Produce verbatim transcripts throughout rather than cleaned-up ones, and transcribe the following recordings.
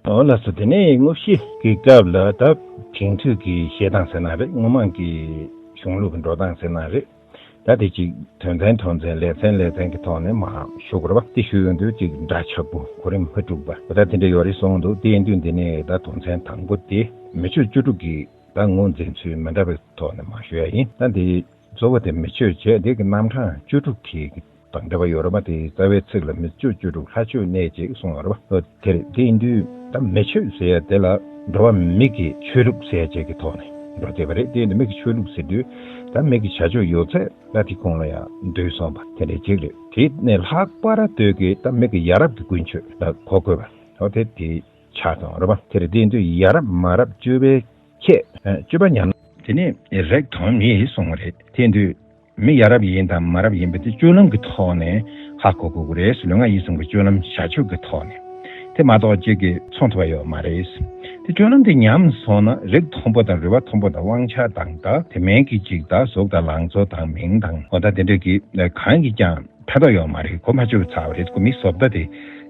འོ་ལགས་སོ། དེ་ནས་དངོས་གཞི་གི་སྐབས་ལ་ད་དེང་དུས་ཀྱི་བཤད་སྟངས་ཟེར་ན་རེད། སྔོན་མ་གི་གཞུང་ལུགས་ཀྱི་འགྲོ་སྟངས་ཟེར་ན་རེད། ད་དེ་ཅིག་དོན་ཚན་དོན་ཚན་ལས་ཚན་ལས་ཚན་གྱི་ཐོག་ནས་མར་ཞུ་དགོས་རེད་པ། དེ་ཞུ་ཡོང་དུས་ཅིག་འདྲ་ཆགས་པོ་གོ་རིམ་མ་འཁྲུགས་པ་ད་དེ་འདྲ་ཡོད་རེད་གསུངས་འདུག་དེ་ཡིན་དུས་འདི་ནས་ད་དོན་ཚན་དང་པོ་དེ་མི་ཆོས་བཅུ་དྲུག་གི་ད་ངོས་འཛིན་ཚུལ་མི་འདྲ་བའི་ཐོག་ནས་མར་ཞུ་ཡ་ཡིན། ད་འདི་གཙོ་བོ་དེ་མི་ཆོས་བྱས་འདི་གི་རྣམ་གྲངས་བཅུ་དྲུག་གི་དང་འབྲེལ་བ་ཡོད་རེད་པ། དེ་རྩ་བའི་ཚིག་ལ་མི་ཆོས་བཅུ་དྲུག་ལྷ་ཆོས་གནས་བཅས་གསུངས་ཡོད་རེད་པ། དེ་རེད། དེ་ཡིན་དུས་ད་མི་ཆོས་ཟེར་ཡ་དེ་ལ་འགྲོ་བ་མི་གི་ཆོས་ལུགས་ཟེར་ཡ་བཅས་ཀྱི་ཐོག་ནས་འགྲོ་བསྡད་པ་རེད། དེ་ཡིན་དུས་མི་གི་ཆོས་ལུགས་ཟེར་དུས་ད་མི་གི་བྱ་སྤྱོད་ཡོད་ཚད་ད་དེ་ཁོངས་ལ་ཡང་འདུས་སོང་བ་དེ་འདྲ་ཅིག་རེད། དེ་ནས་ལྷག་པར་དུ་གི་ད་མི་གི་ཡ་རབས་ཀྱི་ཀུན་སྤྱོད་ལ་གོ་དགོས་པ་འོ་དེ་དེ་ཆགས་སོང་རེད་པ། དེ་རེད། དེ་ཡིན་དུས་ཡ་རབས་མ་རབས་སྤྱོད་པའི་ཁྱད་སྤྱོད་པ་ཉམས། དེ་ནས་རིགས་མཐོང་མི་གསུངས་པ་རེད། དེ་ཡིན་དུས་མི་ཡ་རབས་ཡིན་དང་མ་རབས་ཡིན་པ་དེ་སྤྱོད་ལམ་གྱི་ཐོག་ནས་ཧ་གོ་དགོས་ཀྱི་རེད། ལུས་ངག་ཡིད་གསུམ་གྱི་སྤྱོད་ལམ་བྱ་སྤྱོད་ཀྱི་ཐོག་ནས་དེ་མ་གཏོགས་གཅིག་གིས་མཚོན་ཐུབ་པ་ཡོད་མ་རེད། དེ་སྤྱོད་ལམ་དེ་ཉམས་སོང་ན་རིགས་མཐོན་པོ་དང་རུས་པ་མཐོན་པོ་དང་དབང་ཆ་དང་ད་དེ་མིན་གྱི་གཅིག་ད་གཟུགས་དང་ལང་ཚོ་དང་མིང་དང་འོ་ད་དེ་འདྲ་གི་གང་གིས་ཀྱང་ཕན་ཐོགས་ཡོད་མ་རེད། གོ་མ་ཆོད་ཚར་བ་རེད། ཁོ་མི་བཟོ་ལྟ་དེ་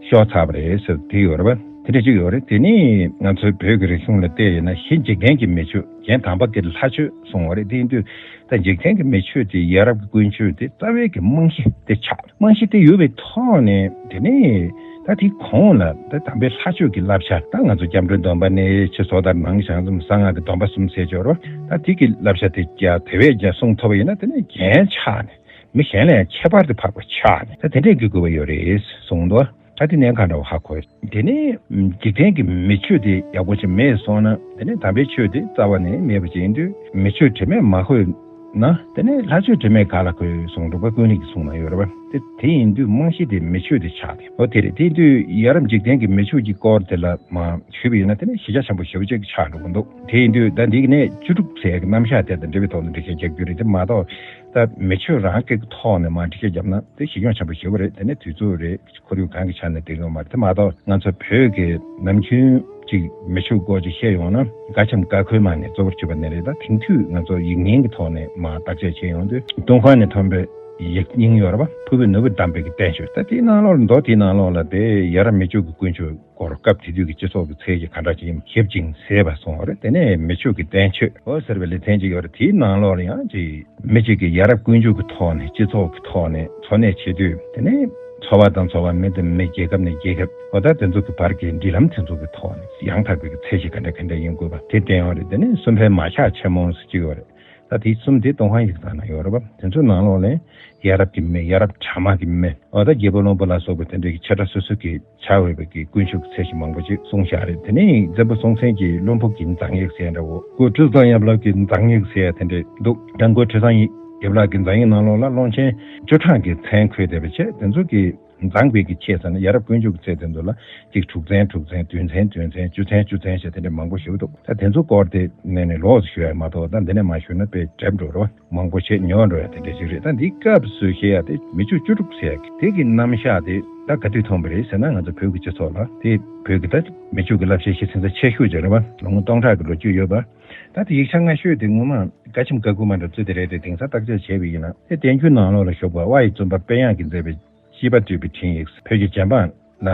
ཤོར་ཚར་བ་རེད་ཟེར་དེ་ཡོད་རེད་པ། དེ་འདྲ་ཅིག་ཡོད་རེད། དེ་ནི་ང་ཚོའི་བོད་ཀྱི་རིག་གཞུང་ལ་བལྟས་ཡོད་ན་གཞི་འཇིག་རྟེན་གྱི་མི་ཆོས་རྒྱན་དང་པོ་གི་ལྷ་ཆོས་གསུངས་པ་རེད། དེ་ཡིན་དུས་ད་འཇིག་རྟེན་གྱི་མི་ཆོས་དེ་ཡ་རབས་ཀྱི་ཀུན་སྤྱོད་དེ་རྩ་བའི་གི་རྨང་གཞི་དེ་ཆགས། རྨང་གཞི་དེ་ཡོད་པའི་ཐོག་ནས་དེ་ནས་ད་དེའི་གོང་ལ་ད་དམ་པའི་ལྷ་ཆོས་ཀྱི་བསླབ་བྱ་ད་ང་ཚོ་སྐྱབས་འགྲོའི་སྡོམ་པ་ནས་ཕྱི་སོ་ཐར་ནང་བྱང་སེམས་གསང་སྔགས་ཀྱི་སྡོམ་པ་གསུམ་ཟེར་ཆོག་རོ། ད་དེ་གི་བསླབ་བྱ་དེ་ཀྱང་དེ་བས་ཀྱང་སྲུང་ཐུབ་པ་ཡིན་ན་དེ་ནས་རྒྱན་ཆགས་ནས། མི་གཞན་ལས་ཡང་ཁྱད་པར་དུ་འཕགས་པ་ཆགས་ནས་ད་དེ་འདྲས་ཀྱི་དགོས་པ་ཡོད་རེད་གསུངས་འདུག་ད་དེ་ནས་གང་འདྲ་བ་ཧ་གོ། དེ་ནས་འཇིག་རྟེན་གྱི་མི་ཆོས་དེ་ཡག་པོ་ཅིག་མེད་སོང་ན་དེ་ནས་དམ་པའི་ཆོས་དེ་རྩ་བ་ནས་མེད་པ་ཅིག་ཡིན་དུས་མི་ཆོས་དྲི་མས་མ་གོས་ན་དེ་ནས་ལྷ་ཆོས་དྲི་མས་ག་ལ་གོས་གསུངས་འདུག་པ། ཀུན་རིག་གི་གསུང་ན་ཡོད་རེད་པ། དེ་དེ་ཡིན་དུས་རྨང་གཞི་དེ་མི་ཆོས་དེ་ཆགས་ཏེ་འོ་དེ་རེད། དེ་ཡིན་དུས་ཡ་རབས་འཇིག་རྟེན་གྱི་མི་ཆོས་ཀྱི་སྐོར་དེ་ལ་མ་ཞུས་པ་ཡིན་ན་དེ་ནས་གཞི་རྒྱ་ཆེན་པོ་ཞེ་པོ་ཅིག་ཆགས་འགྲོ་གི་འདུག་དེ་ཡིན་དུས་ད་འདི་ནས་བཅུ་དྲུག་ཟེར་གྱི་རྣམ་གཞག་དེ་དང་འབྲེལ་བའི་ཐོག་ནས་འགྲེལ་བཤད་རྒྱག་རྒྱུ་རེད། དེ་མ་གཏོགས། ད་མི་ཆོས་རང་གི་ཐོག་ནས་མར་འགྲེལ་བཤད་བརྒྱབ་ན་དེ་ཞེ་ཉུང་ཆེན་པོ་ཞེ་པོ་རེད། དེ་ནས་དུས་ཚོད་རེད། ཁོར་ཡུག་གང་གི་ཆ་ནས་བསྡད་ཡོད་མ་རེད། དེ་མ་གཏོགས་ང་ཚོ་བོད་ཀྱི་ནམ་རྒྱུན་ཅིག་མི་ཆོས་སྐོར་ཅིག་བཤད་ཡོང་ན་དགའ་འཆམ་དགའ་ཁོལ་མ་ནས་གཙོ་བོར་གྱུར་པ་ནས་རེད། ད་དེང་དུས་ང་ཚོ་ཡིག་རྙིང་གི་ཐོག་ནས་མར་བརྟག་དཔྱད་བྱས་ཡོང་དུས་ཏུན་ཧོང་ནས་ཐོན་པའི་ཡིག་རྙིང་ཡོད་རེད་པ། ཕུར་བུའི་ནོར་བུ་བསྡམས་པའི་གི་བསྟན་བཅོས། ད་དེའི་ནང་ལོགས་ལ་མདོ་དེའི་ནང་ལོགས་ལ་དེ་ཡ་རབས་མི་ཆོས་ཀྱི་དཀོན་མཆོག་སྐོར་སྐབས་དེ་དུས་ཀྱི་སྤྱི་ཚོགས་ཀྱི་ཚད་གཞི་ག་འདྲ་ཅིག་ཡིན་ཞིབ་ཅིང་ཟད་པ་སོང་བ་རེད། དེ་ནས་མི་ཆོས་ཀྱི་བསྟན་བཅོས་འོ་ཟེར་བའི་ལེ་ཚན་ཅིག་ཡོད་རེད། དེའི་ནང་ལོགས་ལ་ཡང་ཅིག་མི་གཅིག་གིས་ཡ་རབས་ཀུན་སྤྱོད་ཀྱི་ཐོག་ནས་སྤྱི་ཚོགས་ཀྱི་ཐོག་ནས་འཚོ་གནས་བྱེད་དུས་དེ་ནས་ཚོ་བ་དང་ཚོ་བ་མི་དང་མི་རྒྱལ་ཁབ་ནས་རྒྱལ་ཁབ་འོ་ད་དེ་ཚོ་གི་བར་གྱི་འབྲེལ་ལམ་དེ་ཚོ་གི་ཐོག་ནས་ཡང་དག་པའི་ཚད་གཞི་ག་འདྲ་ག་འདྲ་ཡིན་དགོས་པ་དེ་བསྟན་ཡོད་རེད། དེ་ནས་སུམ་བྷའི་མ་ཤག་ཆེན་མོ་ཟེར་གྱི་ཡོད་རེད། ད་དེ་གསུམ་དེ་ཏུན་ཧོང་ཡིག་ཚང་ན་ཡོད་རེད་པ། དེ་ཚོའི་ནང་ལོགས་ལས་ཡ་རབས་ཀྱི་མི་ཡ་རབས་གྲ་མ་གི་མི་འོ་ད་རྒྱལ་པོ་བློན་པོ་ལ་སོགས་པའི་དེ་འདྲའི་ཆེ་ཕྲ་སོ་སོ་གི་བྱ་འོས་པའི་གི་ཀུན་སྤྱོད་ཀྱི་ཚད་གཞི་མང་པོ་ཅིག་གསུངས་བཞག་རེད། དེ་ནས་བཙན་པོ་སྲོང་བཙན་གྱི་བློན་པོ་གི་མཛངས་ཡིག་ཟེར་འདྲ་བོ་སྐུ་ཁྲི་སྲོང་ཡབ་བརླབས་ཀྱི་མཛངས་ཡིག་ཟེར་དེ་འདྲ་འདུག་ད་སྐུ་ཁྲི་སྲོང་ཡབ་བརླབས་ཀྱི་མཛངས་ཡིག་ནང་ལོགས་ལ་ཀློང་ཆེན་བཅུ་ཕྲག་གི་མཚན་འཁོད་བསྡད་པ་བྱས་དེ་ཚོ་གི་མཛངས་པའི་གི་ཆེ་ས་ནས་ཡ་རབས་ཀུན་སྤྱོད་ཀྱི་ཚད་དེ་ཚོ་ལ་གཅིག་དྲུག་ཚན་དྲུག་ཚན་བདུན་ཚན་བདུན་ཚན་བཅུ་ཚན་བཅུ་ཚན་ཞེས་དེ་འདྲ་མང་པོ་ཞིག་འདུག་ད་དེ་ཚོ་སྐོར་དེ་ནས་ནས་ལོགས་སུ་ཞུ་ཡ་མ་གཏོགས་ད་འདི་ནས་མ་ཞུས་ན་དཔེ་གྲིབ་འགྲོ་རོགས། མང་པོ་བྱས་ཉོ་འགྲོ་ཡ་དེ་འདྲ་ཞིག་རེད། ད་འདི་སྐབས་སུ་བཤད་ཡ་དེ་མི་ཆོས་བཅུ་དྲུག་ཟེར་ཡ་གི་དེ་གི་རྣམ་གཞག་དེ་ད་ག་དུས་ཐོན་པ་རེད་ཟེར་ན་ང་ཚོ་བོད་ཀྱི་སྤྱི་ཚོགས་ལ་དེ་བོད་ཀྱི་ད་མི་ཆོས་ཀྱི་བསླབ་བྱའི་གཞི་ཚན་ཆེ་ཤོས་ཅིག་རེད་པ། ལོ་ངོ་སྟོང་ཕྲག་གི་ལོ་རྒྱུས་ཡོད་པ། ད་དེ་ཡིག་ཆ་སྔ་ཤོས་དེ་ངོ་མ་དགའ་ཆེམས་དགའ་མགུ་མ་འདྲ་བཙུགས་དེ་རེད་དེ་དེང་སང་བརྟག་དཔྱད་བྱས་པ་ཡིན་ན་དེ་བསྟན་བཅོས་ནང་ལོགས་ལ་བཞུགས་པ་དབའ་ཡི་བཙུན་པ་དཔལ་དབྱངས་ཀྱིས་མཛད་པའི་ཤིས་པ་སྤྲུལ་པའི་འཕྲིན་ཡིག་བོད་ཀྱི་རྗེ་འབངས་ལ་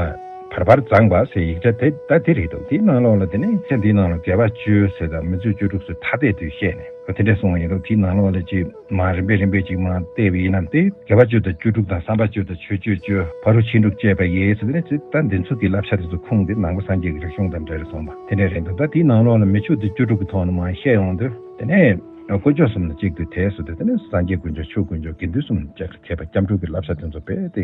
བར་བར་བརྫངས་པ་ཟེར་ཡིག་ཆ་དེ་ད་དེ་རེད་འདུག་དེའི་ནང་ལོགས་ལ་དེ་ནས་ཚེ་འདིའི་ནང་ལ་དགེ་བ་བཅུ་ཟེར་དང་མི་ཆོས་བཅུ་དྲུག་ཟེར་ཐ་དད་དུ་བཤད་ནས་ཨོ་དེ་འདྲ་གསུངས་པ་ཡིན་འདུག་དེའི་ནང་ལོགས་ལ་ཅིག་མ་རིམ་པས་རིམ་པས་ཅིག་མ་བལྟས་པ་ཡིན་ནམ་དེ་དགེ་བ་བཅུ་དང་བཅུ་དྲུག་དང་བསམ་པ་བཅུ་དང་ཆོས་སྤྱོད་བཅུ་ཕ་རོལ་ཕྱིན་དྲུག་བཅས་པ་ཡིས་ཟེར་དེ་ནས་ཅིག་ད་འདི་ཚོ་གི་བསླབ་བྱ་དེ་ཚོ་ཁུངས་དེ་ནང་པ་སངས་རྒྱས་ཀྱི་རིག་གཞུང་དང་འབྲེལ་སོང་བ་དེ་འདྲ་རེད་འདུག་ད་དེའི་ནང་ལོགས་ལ་མི་ཆོས་དེ་བཅུ་དྲུག་གི་ཐོག་ནས་མ་བཤད་ཡོང་དུས་དེ་ནས་དཀོན་མཆོག་གསུམ་ལ་གཅིག་ཏུ་དད་ཟེར་དུས་དེ་ནས་སངས་རྒྱས་དཀོན་མཆོག་ཆོས་དཀོན་མཆོག་དགེ་འདུན་གསུམ་ལ་གཅིག་ཏུ་དད་པ་སྐྱབས་འགྲོ་གི་བསླབ་བྱ་དེ་ཚོ་རྦད་དེ་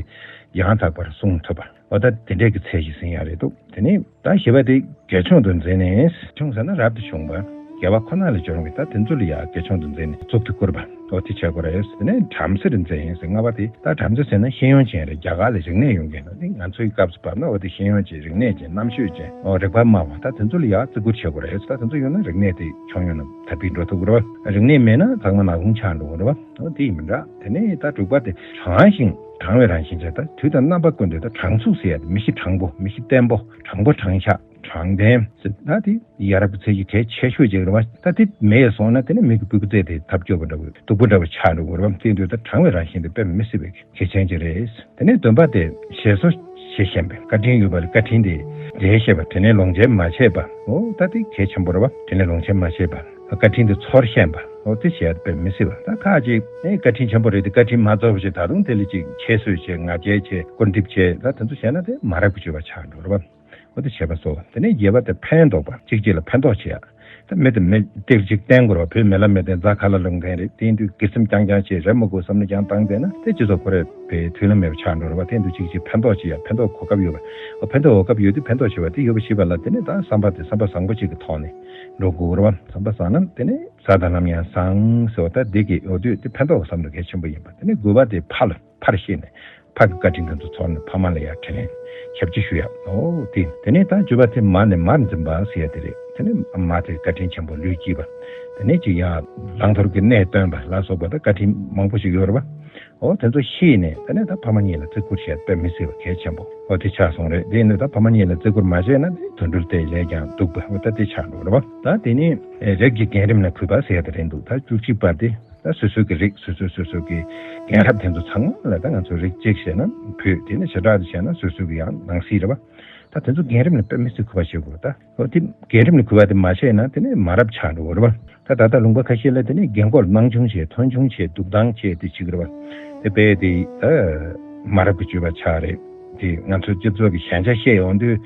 ཡང་དག་པར་གསུང་ཐུབ་པ། འོ་ད་དེ་འདྲས་ཀྱི་ཚད་གཞི་ཟིན་ཡ་རེད་འདུག་དེ་ནས་ད་བཞི་པ་དེ་དགེ་སྦྱོང་དུ་འཛིན་ནས་སྦྱོང་ཟེར་ན་རབ་ཏུ་བྱུང་བ་དགེ་བ་ཁོ་ན་ལ་སྦྱོར་བའི་ད་དེ་ཚོ་ལ་ཡ་དགེ་སྦྱོང་དུ་འཛིན་ནས་གཙུག་ཏུ་བཀུར་བ་འོ་དེ་བྱེད་དགོས་རེད། དེ་ནས་བྲམ་ཟེར་འཛིན་ཟེར་ལྔ་པ་དེ་ད་བྲམ་ཟེ་ཟེར་ན་ཤེས་ཡོན་ཅན་རེད། རྒྱ་གར་ལ་རིག་གནས་ཡོད་མཁན་ནོ་དེ་ང་ཚོའི་སྐབས་སུ་བབས་ན་འོ་དེ་ཤེས་ཡོན་ཅན་རིག་གནས་ཅན་རྣམ་དཔྱོད་ཅན་འོ་རིག་པ་སྨྲ་བ་ད་དེ་ཚོ་ལ་ཡ་བརྩི་བཀུར་བྱེད་དགོས་རེད། ད་དེ་ཚོ་ཡོད་ན་རིག་གནས་དེ་ཁྱོན་ཡོངས་ནས་དར་སྤེལ་འགྲོ་ཐུབ་ཀྱི་རེད་བ། རིག་གནས་མེད་ན་ཚང་མ་ནག་ཁུང་ཆགས་འགྲོ་གི་རེད་བ། འོ་དེ་ཡིན་མི་འདྲ། དེ་ནས་ད་དྲུག་པ་དེ་དྲང་ཞིང་དྲང་བའི་རང་བཞིན་ཅན། ད་དུས་དང་རྣམ་པ་ཀུན་ཏུ་ད་དྲང་ཚུགས་ཟེར་ཡ་དེ་མི་གཤིས་དྲང་པོ་མི་གཤིས་བརྟན་པོ་དྲང་པོ་དྲང་བཞག་དྲང་བདེན་ཟེར་ད་དེ་ཡ་རབས་ཀྱི་ཚད་གཞི་གལ་ཆེ་ཤོས་ཅིག་རེད་བ། ད་དེ་མེད་སོང་ན་དེ་ནི་མི་གི་སྤུ་གུ་བཙས་ཏེ་ཐབས་སྐྱོ་པོ་འདྲ་བོ་སྡུག་པོ་འདྲ་བོ་ཆགས་འགྲོ་གི་རེད་བ། དེ་དུས་ད་དྲང་བའི་རང་བཞིན་དེ་དཔེ་མི་སྲིད་པའི་གལ་ཆེན་ཅིག་རེད། དེ་ནས་བདུན་པ་དེ་ཞེས་སོ། ཞེས་བཤད་པས། བཀའ་དྲིན་ཡོད་པ་ལ་བཀའ་དྲིན་དེ་འགྲེལ་བཤད་པ། དྲིན་ལན་ལོག་འཇལ་མ་བྱས་པ། འོ་ད་དེ་གལ་ཆེན་པོ་རེད་བ། དྲིན་ལན་ལོག་འཇལ་མ་བྱས་པ། བཀའ་དྲིན་དེ་ཚོར་ཤེས་པ། འོ་དེ་བྱས་པས་མི་སྲིད་པ། ད་ཁ་ཅིག་ཨེ་བཀའ་དྲིན་ཆེན་པོ་རེད་དེ། བཀའ་དྲིན་མ་ཚོར་བ་ཞིག་ད་དུང་དེ་ལ་ཅིག་ཁྱད་གསོད་བྱས། ང་རྒྱལ་བྱས། སྐུར་འདེབས་བྱས། ད་དེ་ཚོ་བྱས་ན་དེ་མ་རབས་ཀྱི་སྤྱོད་པ་ཆགས་འགྲོ་རེད་བ། འོ་དེ་བྱས་པ་སོགས། དེ་ནས་བརྒྱད་པ་དེ་ཕན་འདོགས་པ། གཅིག་གཅིག་ལ་ཕན་ཐོགས་བྱེད་ཡ། ད་མི་དེ་མི་སྟེར་ཅིག་བསྟེན་དགོས་རེད་བ། བུད་མེད་ལ་མི་བསྟེན། རྫ་ཁ་ལ་ལུང་བསྟེན་རེད། དེ་ཡིན་དུས་སྒེར་སེམས་རྐྱང་རྐྱང་བྱས། རེ་མ་དགོས་བསམ་བློ་རྐྱང་བཏང་བསྡད་ན་དེ་སྤྱི་ཚོགས་ཁོ་རའི་བའི་མཐུན་ལམ་མེད་པ་ཆགས་འགྲོ་རེད་བ། དེ་ཡིན་དུས་གཅིག་གཅིག་ཕན་ཐོགས་བྱེད་ཡ། ཕན་ཐོགས་གོ་སྐབས་ཡོད་པ། འོ་ཕན་ཐོགས་གོ་སྐབས་ཡོད་དུས་ཕན་ཐོགས་བྱེད་པ་དེ་ཡོད་པ་ཤེས་པ་ལ། དེ་ནས་ད་བསམ་པ་དེ་བསམ་པ་བཟང་པོ་ཅིག་གི་ཐོག་ནས་འགྲོ་དགོས་རེད་བ། བསམ་པ་བཟང་ན་དེ་ནས་བཟའ་དང་ལམ་ཡང་བཟང་ཟེར་བ། ད་འདི་གི་འོ་དུས་དེ་ཕན་ཐོགས་བསམ་བློ་གལ་ཆེན་པོ་ཡིན་པ། དེ་ནས་དགུ་པ་དེ་ཕ་ལ་ཕར་ཤེས་ནས་ཕ་གི་བཀའ་དྲིན་དེ་ཚོ་ཚོར་ནས་ཕ་མ་ལ་ཡང་དྲིན་ལན་ཞབས་ཕྱི་ཞུ་ཡ། འོ་དེ། དེ་ནས་ད་བཅུ་པ་དེ་མ་ནས་མར་འཛིན་པ་ཟེར་ཡ་དེ་རེད། དེ་ནས་མ་དེ་བཀའ་དྲིན་ཆེན་པོ་ལུས་སྐྱིད་པ། དེ་ནས་ཅིག་ཡང་བླང་དོར་གྱི་གནས་སྟོན་པ་ལ་སོགས་པ་ད་བཀའ་དྲིན་མང་པོ་ཞིག་ཡོད་རེད་བ། འོ་དེ་ཚོ་ཤེས་ནས་དེ་ནས་ད་ཕ་མ་གཉིས་ལ་བརྩི་བཀུར་བྱས་པས་མི་སྲིད་པ་གལ་ཆེན་པོ་འོ་དེ་ཆགས་སོང་རེད། དེ་ནས་ད་ཕ་མ་གཉིས་ལ་བརྩི་བཀུར་མ་བྱས་ན་དེ་དུད་འགྲོ་དེ་ལས་ཀྱང་སྡུག་པ་འོ་ད་དེ་ཆགས་འགྲོ་རེད་བ། ད་དེ་ནས་རིགས་ཀྱི་རྒན་རིམ་ལ་གུས་པ་ཟེར་ཡ་དེ་རེད་འདུག་ད་བཅུ་གཅིག་པ་དེ། ད་སོ་སོ་གི་རིགས། སོ་སོ་སོ་སོ་གི་རྒན་རབས་དེ་ཚོ་ཚང་མ་ལ། ད་ང་ཚོ་རིགས་གཅིག་བྱས་ན་བུ། དེ་ནས་བྱེ་བྲག་ཏུ་བྱས་ན་སོ་སོ་གི་ཡང་ནང་སྲིད་རེད་བ། ད་དེ་ཚོ་རྒན་རིམ་ལ་དཔེ་མི་སྲིད་གུས་པ་བྱེད་དགོས། ད་འོ་དེ་རྒན་རིམ་ལ་གུས་པ་དེ་མ་བྱས་ན་དེ་ནས་མ་རབས་ཆགས་འགྲོ་གི་རེད་བ། ད་ད་ལྟ་ལུང་པ་ཁ་ཤས་ལ་དེ་ནས་རྒན་འཁོགས་ལ་སྣང་ཆུང་བྱས། མཐོང་ཆུང་བྱས། འདུག་སྟངས་བྱས་དེ་བྱེད་ཀྱི་རེད་བ། དེ་དཔེ་དེ་ད་མ་རབས་ཀྱི་སྤྱོད་པ་ཆགས་རེད། དེ་ང་ཚོ་སྤྱི་ཚོགས་ཀྱི་ཞན་ཆ་བཤད་ཡོང་དུས།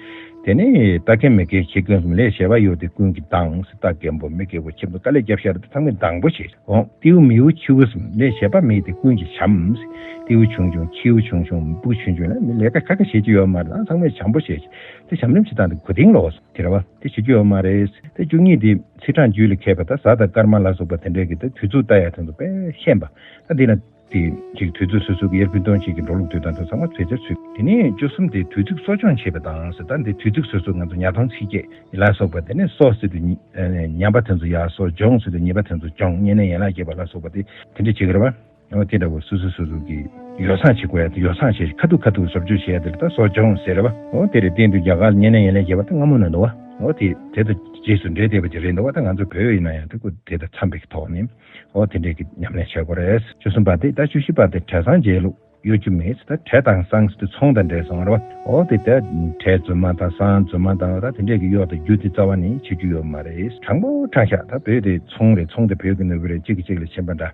དེ་ནས་ལྟ་མཁན་མི་དགེ་བྱེད་ཀུན་གསུམ། ལས་བྱེད་པ་ཡོད་དེ་ཀུན་གྱིས་སྡང་ཟེར། ལྟ་རྒན་པོ་མི་རྒན་པོ་ཁྱིམ་དུ་དཀའ་ལས་རྒྱབ་ཤར་དུ་ཚང་མས་སྡང་པོ་བྱེད། འོང་། རྟེའུ་མིའུ་ཁྱེའུ་གསུམ། ལས་བྱེད་པ་མེད་དེ་ཀུན་གྱིས་བྱམས། རྟེའུ་ཆུང་ཆུང་ཁྱེའུ་ཆུང་ཆུང་། སྤུ་གུ་ཆུང་ཆུང་ལ་མི་ལས་ཀ་ཁ་ཁ་བྱེད་ཀྱི་ཡོད་མ་རེད། ཨ་ཚང་མས་བྱམས་པོ་བྱེད། དེ་བྱམས་རིམ་བྱེད་སྟངས་དེ་གོ་དིང་ལོག་དེ་རེད་བ། དེ་བྱེད་ཀྱི་ཡོད་མ་རེད། དེ་བཅུ་གཉིས་དེ་ཚེས་གྲངས་རྒྱུད་ལ་མཁས་པ་ད་གཟའ་དང་སྐར་མ་ལ་སོགས་པ་དེ་འདྲས་ཀྱི་ད་དུས་ཚོད་ལྟ་ཡ་དེ་ཚོ་དཔེ་ཤེས་པ། ད་འདི་ན་དེ་ཅིག་དུས་ཚོད་སོ་སོ་གི་དབྱར་དཔུང་སྟོན་དཔྱིད་ཀྱི་འགྲོ་ལུགས་དུས་དང་དེ་ཚང་མ་ཚོད་ཚོད་ཚོད། དེ་ནས་བཅུ་གསུམ་དེ་དུས་ཚིགས་གསོ་སྦྱོང་བྱེད་པ་དང་ཟེར། ད་འདི་དུས་ཚིགས་སོ་སོ་ང་ཚོ་ཉ་སྟོང་ཚིགས་བརྒྱད། ལ་སོགས་པ། དེ་ནས་གསོ་ཟེར་དུས་ཉི་ཨ་ནི་ཉམས་པ་དེ་ཚོ་ཡར་གསོ། སྦྱོང་ཟེར་དུས་ཉེས་པ་དེ་ཚོ་སྦྱོང་། བསྙེན་གནས་ཡན་ལག་བརྒྱད་པ་ལ་སོགས་པ་དེ་དེ་འདྲ་བྱེད་ཀྱི་རེད་བ། འོ་དེ་འདྲ་བོ་སོ་སོ་སོ་སོ་གི་ཡོ་བསྲང་བྱེད་དགོས་ཡ་དེ་ཡོ་བསྲང་བྱེད། ཁ་ཐུག་ཁ་ཐུག་བཟོ་བཅོས་བྱེད་ཡ་དེ་ལ་ད་གསོ་སྦྱོང་ཟེར་རེད་བ། འོ་དེ་རེད། དེ་འདུག་རྒྱ་གར་ལ་བསྙེན་གནས་ཡན་ལག་བརྒྱད་པ་ད་སྔ་མོ་ནས་འདུག་བ། འོ་དེ་དེ་དང་རྗེས་སུ་འབྲེལ་བསྡད་པ་ཅིག་རེད་འདུག་བ། ད་ང་ཚོ་བོད་ཡིན་ན་ཡང་དེ་ཁོ་དེ་དང་འཚམ་པའི་ཐོག་ནས་འོ་དེ་འདྲའི་གི་ཉམས་ལེན་བྱེད་དགོས་རེད། བཅུ་གསུམ་པ་དེ། ད་བཅུ་བཞི་པ་དེ་བྲེ་སྲང་རྗེས་ལུགས། གཡོ་སྒྱུ་མེད་ཟེར། ད་བྲེ་དང་སྲང་ཟེར་དུས་ཚོང་དང་འབྲེལ་སོང་རེད་བ། འོ་དེ་ལྟར་བྲེ་རྫུན་མ་དང་སྲང་རྫུན་མ་དང་ད་དེ་འདྲས་ཀྱི་གཡོ་དང་སྒྱུ་དེ་རྩ་བ་ནས་བྱེད་རྒྱུ་ཡོད་མ་རེད། དྲང་པོ་དྲང་བཞག་ད་བོད་དེ་ཚོང་རེད། ཚོང་དེ་བོད་ཀྱི་ནོར་བུ་རེད། གཅིག་གིས་གཅིག་ལ་ཕྱིན་པ་འདྲ་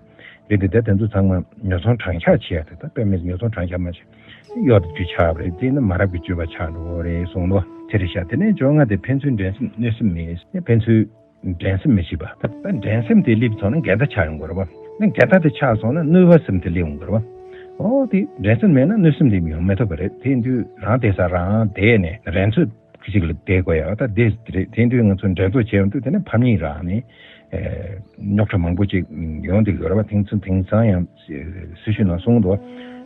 རེད་དེ། ད་དེ་ཚོ་ཚང་མ་ཉོ་ཚོང་དྲང་བཞག་བྱེད་ཡ་དེ། ད་དཔེ་མེད་ཉོ་ཚོང་དྲང་བཞག་མ་བྱེད་གཡོ་དང་སྒྱུ་ཆགས་པ་རེད། དེ་ནི་མ་རབས་ཀྱི་སྤྱོད་པ་ཆགས་འགྲོ་གི་རེད་གསུངས་འདུག་དེ་རེད་བཞག་དེ་ནས་བཅོ་ལྔ་དེ་ཕན་ཚུན་འགྲན་སེམས་གནོད་སེམས་མེད། ཕན་ཚུན་འགྲན་སེམས་མི་བྱེད་པ། ད་འགྲན་སེམས་དེ་སླེབས་སོང་ན་འགལ་ཟླ་ཆགས་ཡོང་གི་རེད་བ། ད་འགལ་ཟླ་དེ་ཆགས་སོང་ན་གནོད་པ་སེམས་དེ་སླེབས་ཡོང་གི་རེད་བ། འོ་དེ་འགྲན་སེམས་མེད་ན་གནོད་སེམས་དེ་ཡོང་མི་ཐུབ་པ་རེད། དེ་ཡིན་དུས་རང་བསྡད་ས་རང་བསྡད་ནས་འགྲན་རྩོད་ཅིག་ལ་བསྡད་དགོས་ཡ་ད་དེ་རེད། དེ་ཡིན་དུས་ང་ཚོ་འགྲན་རྩོད་བྱས་ཡོང་དུས་དེ་ནས་ཕམ་ཉེས་རག་ནས་རྙོག་དྲ་མང་པོ་ཅིག་ཡོང་བསྡད་ཡོད་རེད་བ། དེང་ཚོ་དེང་སང་ཡང་སྲི་ཞུ་ནང་གསུངས་འདུག་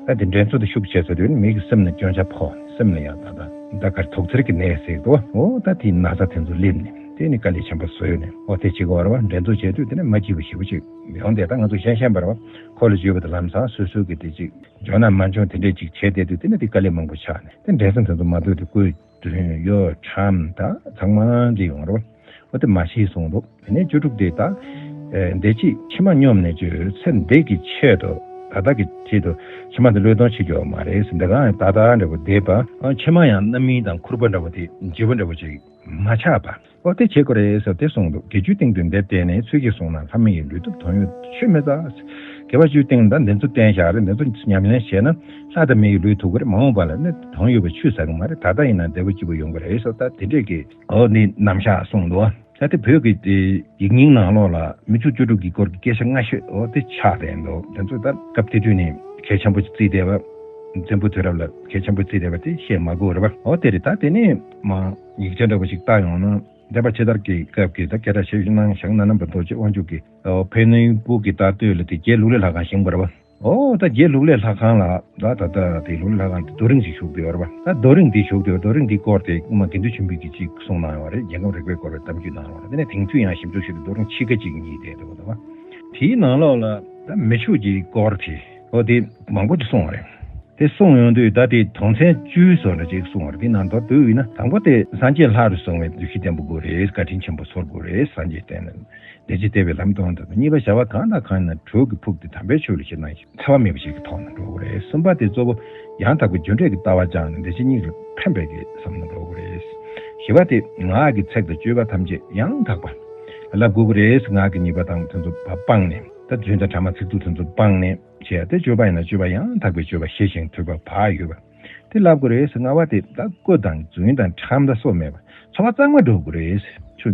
ད་དེ་འགྲན་རྩོད་དེ་ཤུགས་ཆེ་ཚར་དུས་མི་གི་སེམས་ལ་སྐྱོན་ཆ་ཕོག་ནས་སེམས་ལ་ཡང་ད་ད་ད་གར་དོགས་འཚེར་གྱི་ནད་ཟེར་འདུག་འོ་ད་དེའི་ན་ཚ་དེ་ཚོ་སླེབས་ནས་དེ་ནི་དཀའ་ལས་ཆེན་པོ་བཟོས་ནས་འོ་དེ་བྱེད་དགོས་རེད་བ། འགྲན་རྩོད་བྱེད་དུས་དེ་ནི་མ་སྐྱིད་པ་ཞེ་པོ་ཅིག་ཡོང་དེ་ད་ང་ཚོ་ཤེས་ཤེས་པ་རེད་བ། ཁོ་ལ་བརྗོད་པ་དང་ལམ་སང་སོ་སོ་གི་དེ་ཅིག་འཇོན་ན་མ་འཇོན་དེ་འདྲས་ཅིག་བྱས་བསྡད་དུས་དེ་ནི་དེ་དཀའ་ལས་མང་པོ་ཆགས་ནས་དེ་འགྲན་སེམས་དེ་ཚོ་མ་ཐུབ་དུས་ཁོའི་དུས་ཡོད་ཁྲམ་ད་ཚང་མ་འདི་ཡོང་རོགས། འོ་དེ་མ་ཤེས་གསུངས་འདུག་དེ་ནས་བཅུ་དྲུག་དེ་ད། ཨེ་འདི་ཅི་ཕྱི་མ་སྙོམས་ནས་བཅོས། ཚེ་འདི་གི་ཆེད་དུ་ད་ལྟ་གི་ཆེད་དུ་ཕྱི་མ་དེ་བློས་གཏོང་བྱེད་རྒྱུ་མ་རེད་ཟེར། འདི་གང་ད་ལྟ་འདྲ་པོ་བསྡད་པ། ཨ་ཕྱི་མ་ཡང་རྣམ་སྨིན་དང་ཁུར་པོ་འདྲ་པོ་དེ་བརྗེ་པོ་འདྲ་པོ་ཅིག་མ་ཆགས་པ། འོ་དེ་བྱེད་དགོས་རེད་ཟེར་དེ་གསུངས་འདུག་དགེ་བཅུའི་སྟེང་དུ་འདིར་བརྟེན་ནས། ཚུལ་གྱིས་བཟུང་ན་ལྷ་མི་ཡི་ལུས་ཐོབ། དོན་ཡོད་ཆུད་མི་ཟ། དགེ་བ་བཅུའི་སྟེང་ད་འདི་ཚོ་བསྟེན་བཞག་རེད། འདི་ཚོ་ཉམས་ལེན་བྱས་ན་ལྷ་དང་མི་ཡི་ལུས་ཐོབ་ཀྱི་རེད། མ་འོངས་པ་ལ་ནི་དོན་ཡོད་པ་ཆུད་ཟ་གི་མ་རེད། ད་ལྟ་ཡིན་ན་བདེ་པོ་སྐྱིད་པོ་ཡོང་གི་རེད་ཟེར། ད་དེ་འདྲས་ཀྱི་འོ་ནི་རྣམ་གཞག་གསུངས་འདུག་ད་དེ་བོད་ཀྱི་དེ་ཡིག་རྙིང་ནང་ལོགས་ལ་མི་ཕྱུགས་བཅུ་དྲུག་གི་སྐོར་གྱི་སྐད་ཆ་སྔ་ཤོས་འོ་དེ་ཆགས་བསྡད་འདུག་དེ་ཚོ་ད་སྐབས་དེ་དུས་ནས་གལ་ཆེན་པོ་བརྩིས་བསྡད་པ། བཙན་པོ་དུས་རབས་ལ་གལ་ཆེན་པོ་བརྩིས་བསྡད་པ་དེ་བཤད་མ་དགོས་རེད་པ། འོ་དེ་རེད། ད་དེ་ནས་མ་ཡིག་ཆ་འདྲ་པོ་ཞིག་བལྟ་ཡོང་ན། འདས་པ་ཕྱི་དར་གྱི་སྐབས་ཀྱི་ད་སྐད་གྲགས་ཆེ་ཤོས་གནང་བཞག་ན་ནམ་པ་རྡོ་རྗེ་དབང་ཕྱུག་གིས་ཨོ་ཕན་ནུས་སྤུ་གི་ལྟར་སྟོད་ལ་དེ་རྒྱའི་ལུགས་ལས་ལྷ་ཁང་བཞེངས་པ་རེད་པ། ཨོ་ད་རྒྱའི་ལུགས་ལས་ལྷ་ཁང་ལ་ད་ད་ད་དེ་ལུགས་ལས་ལྷ་ཁང་དེ་རྡོ་རིང་ཞིག་བཞུགས་བསྡད་ཡོད་རེད་པ། ད་རྡོ་རིང་དེ་བཞུགས་བསྡད་ཡོད། རྡོ་རིང་དེའི་སྐོར་དེ་སྔོན་མ་དགེ་འདུན་ཆོས་འཕེལ་གྱིས་ཅིག་གསུངས་གནང་ཡོད་རེད། རྒྱལ་ཁམས་རིག་པའི་སྐོར་བའི་གཏམ་རྒྱུད་གནང་ཡོད་རེད། དེ་ནས་དེང་དུས་ཡང་ཞིབ་འཇུག་བྱེད་དུས་རྡོ་རིང་ཕྱེད་ཀ་ཅིག་རྙེད་བསྡད་འདུག་ད་བ། དེའི་ནང་ལོགས་ལ་ད་མི་ཕྱུགས་ཀྱི་སྐོར་དེ་ཨོ་དེ་མང་པོ་ཅིག་གསུངས་པ་རེད། དེ་གསུངས་ཡོང་དུས་ད་དེ་དོན་ཚན་བཅུའི་བཟོ་འདྲ་ཅིག་གསུངས་པ་རེད། དེ་ནང་དོན་བསྡུས་ཡིན་ན་དང་པོ་དེ་སངས་རྒྱས་ལྷ་རུ་བཟུང་བའི་འདུ་ཤེས་བརྟན་པོ་དགོས་རེད། བཀའ་དྲིན་ཆེན་པོ་ཚོར་དགོས་རེད། སངས་རྒྱས་བསྟེན་ནས་བདེ་སྐྱིད་སྟེར་བའི་ལམ་སྟོན་དང་། གཉིས་པ་བྱ་བ་གང་དང་གང་ཡིན་ན་དྲུག་གི་ཕུགས་དེ་དམ་པའི་ཆོས་ལ་ཞེད་སྣང་འཚེ་བ་མེད་པ་ཞིག་གི་ཐོག་ནས་འགྲོ་དགོས་རེད། གསུམ་པ་དེ་གཙོ་བོ་ ཡང་དག་པའི་རྒྱུ་འབྲས་ཀྱི་ལྟ་བ་སྦྱངས་ནས་འདི་ཕྱི་གཉིས་ལ་ཕན་པའི་གི་བསམ་བློ་འགྲོ་དགོས་རེད། བཞི་པ་དེ་ངག་གི་ཚིག་དང་སྤྱོད་པ་ཐམས་ཅད་ཡང་དག་པ་ལབ་དགོས་ཀྱི་རེད། ངག་གི་ཉེས་པ་དང་དེ་ཚོ་སྤངས་ནས། ད་རྫུན་དང་ཕྲ་མ་ཚིག་རྩུབ་དེ་ཚོ་སྤངས་ནས་བྱས་ཏེ། སྤྱོད་པ་ཡིན་ན་སྤྱོད་པ་ཡང་དག་པའི་སྤྱོད་པ་ཞི་ཞིང་དུལ་བ་བག་ཡོད་པ་དེ་ལབ་དགོས་རེད། ལྔ་པ་དེ་ད་རྐུ་དང་རྫུན་དང་ཁྲམ་དང་སོགས་མེད་པ། ཚོར་བ་གཙང་མ་སྒྲུབ་དགོས་རེད། ཆུ།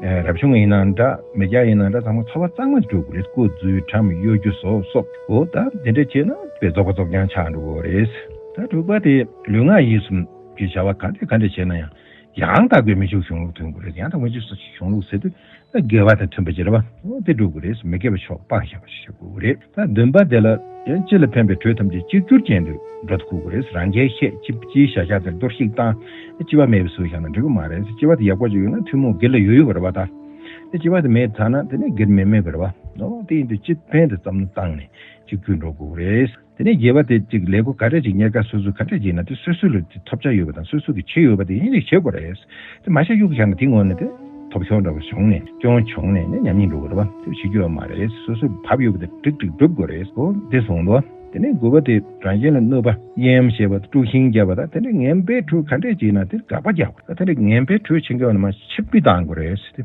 ཨ། རབ་བྱུང་ཡིན་ནའང་འདྲ། མི་སྐྱ་ཡིན་ནའང་འདྲ། ཚང་མ་ཚོར་བ་གཙང་མ་སྒྲུབ་དགོས་རེད། རྐུ་རྫུན་ཁྲམ་གཡོ་སྒྱུ་ཟོག་སོགས། འོ་ད་དེ་འདྲ་བྱས་ན་དཔེ་རྫོགས་པ་རྫོགས་རྐྱང་ཆགས་འགྲོ་གི་རེད། ད་དྲུག་པ་དེ་ལུས་ངག་ཡིད་གསུམ་གྱི་བྱ་བ་ག་འདྲ་ག་འདྲ་བྱས་ན་ཡང་། ཡང་དག་པའི་མི་ཆོས་གཞུང་ལུགས་མཐུན་དགོས་རེད། ཡང་དག་མི་ཆོས་གཞུང་ལུགས་ཟེར་དུས་ད་དགེ་བ་དང་མཐུན་པ་ཅིག་རེད་པ། འོ་དེ་སྒྲུབ་དགོས་རེད། མི་དགེ་བའི་ཕྱོགས་སྤང་བཞག་པ་ཞིག་བྱེད་དགོས་རེད། ད་བདུན་པ་དེ་ལ་ཡང་སྤྱི་ལ་ཕན་པའི་གྲོས་ཐམས་ཅད་གཅིག་གྱུར་ཅན་དུ་འགྲོ་ཐུབ་དགོས་རེད། རང་གིས་བཤད་ཅི་ཅིའི་བྱ་བྱ་དེར་གཏོར་བཤིག་བཏང་། སྤྱི་བ་མེད་པའི་བཟོ་བཞག་ན་འགྲིག་གི་མ་རེད། སྤྱི་བ་དེ་ཡག་པོ་ཅིག་ཡོད་ན་ཐུན་མོང་སྒེར་ལ་ཡོད་ཡོད་པ་རེད་པ། ད་དེ་སྤྱི་བ་དེ་མེད་ཚར་ན་དེ་ནས་སྒེར་མེད་མེད་པ་རེད་པ། འོ་དེ་ཡིན་དུས་སྤྱི་ཕན་དེ་བསམ་བློ་བཏང་ནས་གཅིག་གྱུར་འགྲོ་དགོས་རེད། དེ་ནས་བརྒྱད་པ་དེ་གཅིག་ལས་སྒོ་ག་འདྲ་ཅིག་གཉེར་ཁ་སོ་སོས་ག་འདྲ་ཅིག་ཡིན་ན་དེ་སོ་སོ་ལ་དེ་ཐོབ་ཆ་ཡོད་པ་དང་སོ་སོ་གིས་བྱེད་འོས་པ་དེ་ཡིན་ཅིག་བྱེད་དགོས་རེད། དེ་མ་བྱས་གཡུག་བཞག་ན་དེ་སྔོན་ནས་དེ་ཐོབ་ཤོར་འདྲ་བོ་བྱུང་ནས་སྐྱོན་བྱུང་ནས་ནས་ཉམས་ཉེས་འགྲོ་གི་རེད་པ། དེ་བྱེད་རྒྱུ་ཡོད་མ་རེད། སོ་སོས་བབས་ཡོད་པ་དེ་འགྲིག་འགྲིག་སྒྲུབ་དགོས་རེད། འོ་དེ་གསུངས་འདུག་དེ་ནས་དགུ་པ་དེ་རང་གཞན་ལ་གནོད་པ་གཡེམ་བྱས་པ་དང་དཀྲུག་ཤིང་བརྒྱབ་པ་དང་དེ་འདྲ་ངན་པའི་ཕྲུ་གུ་ག་འདྲ་ཅིག་ཡིན་ན་དེ་དགག་པ་རྒྱག་དགོས། དེ་འདྲ་ངན་པའི་ཕྲུ་གུ་བྱེད་མཁན་བ་ནི་མ་ཕྱིར་ཕུད་བཏང་དགོས་རེད། དེ་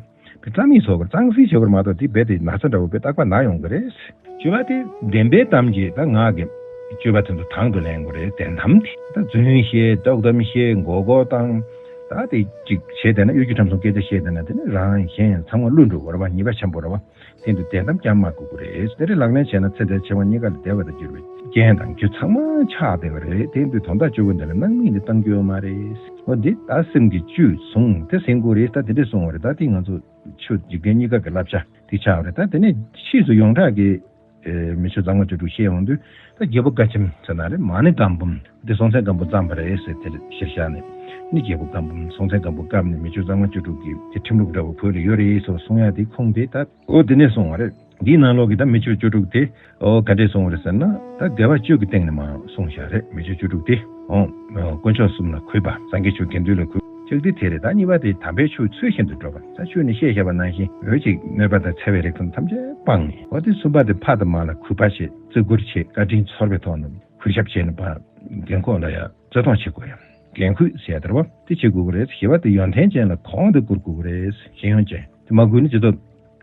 རྩ་མེད་བཟོ་དགོས། གཙང་སེལ་བྱེད་དགོས་མ་གཏོགས་དེ་རྦད་དེ་ན་ཚ་འདྲ་བོ་དཔེ་རྟག་པར་ན་ཡོང་གི་རེད། བཅུ་པ་དེ་བདེན་པའི་གཏམ་གྱིས་ད་ངག་གི་སྤྱོད་པ་དེ་ཚོ་དང་དུ་ལེན་དགོས་རེད། བདེན་གཏམ་དེ་ད་རྫུན་བཤད་དཀྲོག་གཏམ་བཤད་མགོ་སྐོར་བཏང་། ད་དེ་གཅིག་བྱས་བསྡད་ན་གཡོ་སྒྱུ་ཁྲམ་གསུམ་སྐད་ཆ་བཤད་བསྡད་ན་དེ་ནི་རང་གཞན་ཚང་མ་བསླུ་འགྲོ་གི་རེད་པ། ཉེས་པ་ཆེན་པོ་རེད་པ། དེ་འདུག་བདེན་གཏམ་རྐྱང་མ་སྒུག་གི་རེད། དེ་རིང་ལག་ལེན་བྱས་ན་ཚེ་འདིར་འཆི་བ་གཉིས་ཀ་ལ་བདེ་བ་དང་འགྱུར་བའི་རྐྱེན་དང་རྒྱུ་ཚང་མ་ཆགས་བསྡད་པ་རེད། དེ་འདུག་དོན་དག་བཅུ་པོ་འདི་ལ་སྣང་མེད་འདི་གཏང་རྒྱུ་ཡོད་མ་རེད། འོ་འདི་ད་སེམས་ཀྱི་བཅུད་བཟུང་དེ་ཟིན་དགོས་རེད། ད་དེ་འདྲས་གསུངས་པ་རེད། ད་དེ་ང་ཚོ་ཆོས་འཇིག་རྟེན་གཉིས་ཀ་གི་བསླབ་བྱ་དེ་ཆགས་པ་རེད། ད་དེ་ནས་ཕྱིས་སུ་ཡོངས་གྲགས་ཀྱི་ཨེ། མི་ཆོས་གཙང་མ་བཅུ་དྲུག་བཤད་ཡོང་དུས་ད་རྒྱལ་པོ་བཀའ་ཆེམས་ཟེར་ན་རེད། མ་ཎི་བཀའ་འབུམ་དེ་སྲོང་བཙན་སྒམ་པོ་བརྩམས་པ་རེད་ཟེར། དེ་གཞིར་བཞག་ནས་ནི་རྒྱལ་པོ་བཀའ་འབུམ་སྲོང་བཙན་སྒམ་པོ་སྐབས་ནས་མི་ཆོས་གཙང་མ་བཅུ་དྲུག་གི་དེ་ཁྲིམས་ལུགས་འདྲ་བོ་བོད་ལ་ཡོད་རེད་ཟེར་གསུང་ཡ་དེ་ཁུངས་དེ་ད་འོ་དེ་ནས་གསུངས་པ་རེད། འདིའི་ནང་ལོགས་ཀྱི་ད་མི་ཆོས་བཅུ་དྲུག་དེ་ཨོ་ག་འདྲས་གསུངས་པ་རེད་ཟེར་ན། ད་དགེ་བ་བཅུ་གི་སྟེང་ནས་མར་གསུངས་བཞག་རེད། མི་ཆོས་བཅུ་དྲུག་དེ་ཨོ་དཀོན་མཆོག་གསུམ་ལ་གུས་པ། སངས་རྒྱས་ཆོས་དགེ་འདུན་ལ་གུས། གཅིག་དེ་དེ་རེད། ད་གཉིས་པ་དེ་དམ་པའི་ཆོས་ཚུལ་བཞིན་དུ་སྒྲུབ་པ། ད་ཆོས་ནི་བཤད་བཞག་པ་ནང་བཞིན་འོས་ཅིག་གནོད་པ་དང་འཚེ་བའི་རིགས་དང་ཐམས་ཅད་སྤངས་ནས། འོ་དེ་གསུམ་པ་དེ་ཕ་དང་མ་ལ་གུས་པ་བྱེད། བརྩི་བཀུར་བྱེད། བཀའ་དྲིན་ཚོར་བའི་ཐོག་ནས་གུས་ཞབས་བྱས་ནས་ཕར་རྒན་འཁོགས་ལ་ཡང་བརྩི་མཐོང་བྱེད་དགོས་ཡ། རྒན་གུས་ཟེར་ཡ་དེ་རེད་པ། དེ་བྱེད་དགོས་ཀྱི་རེད། བཞི་པ་དེ་ཡོན་ཏན་ཅན་ལ་གོང་དུ་བཀུར་དགོས་ཀྱི་རེད། ཤེས་ཡོན་ཅན་དེ་མ་བཀུར་ན་ཇི་ལྟར་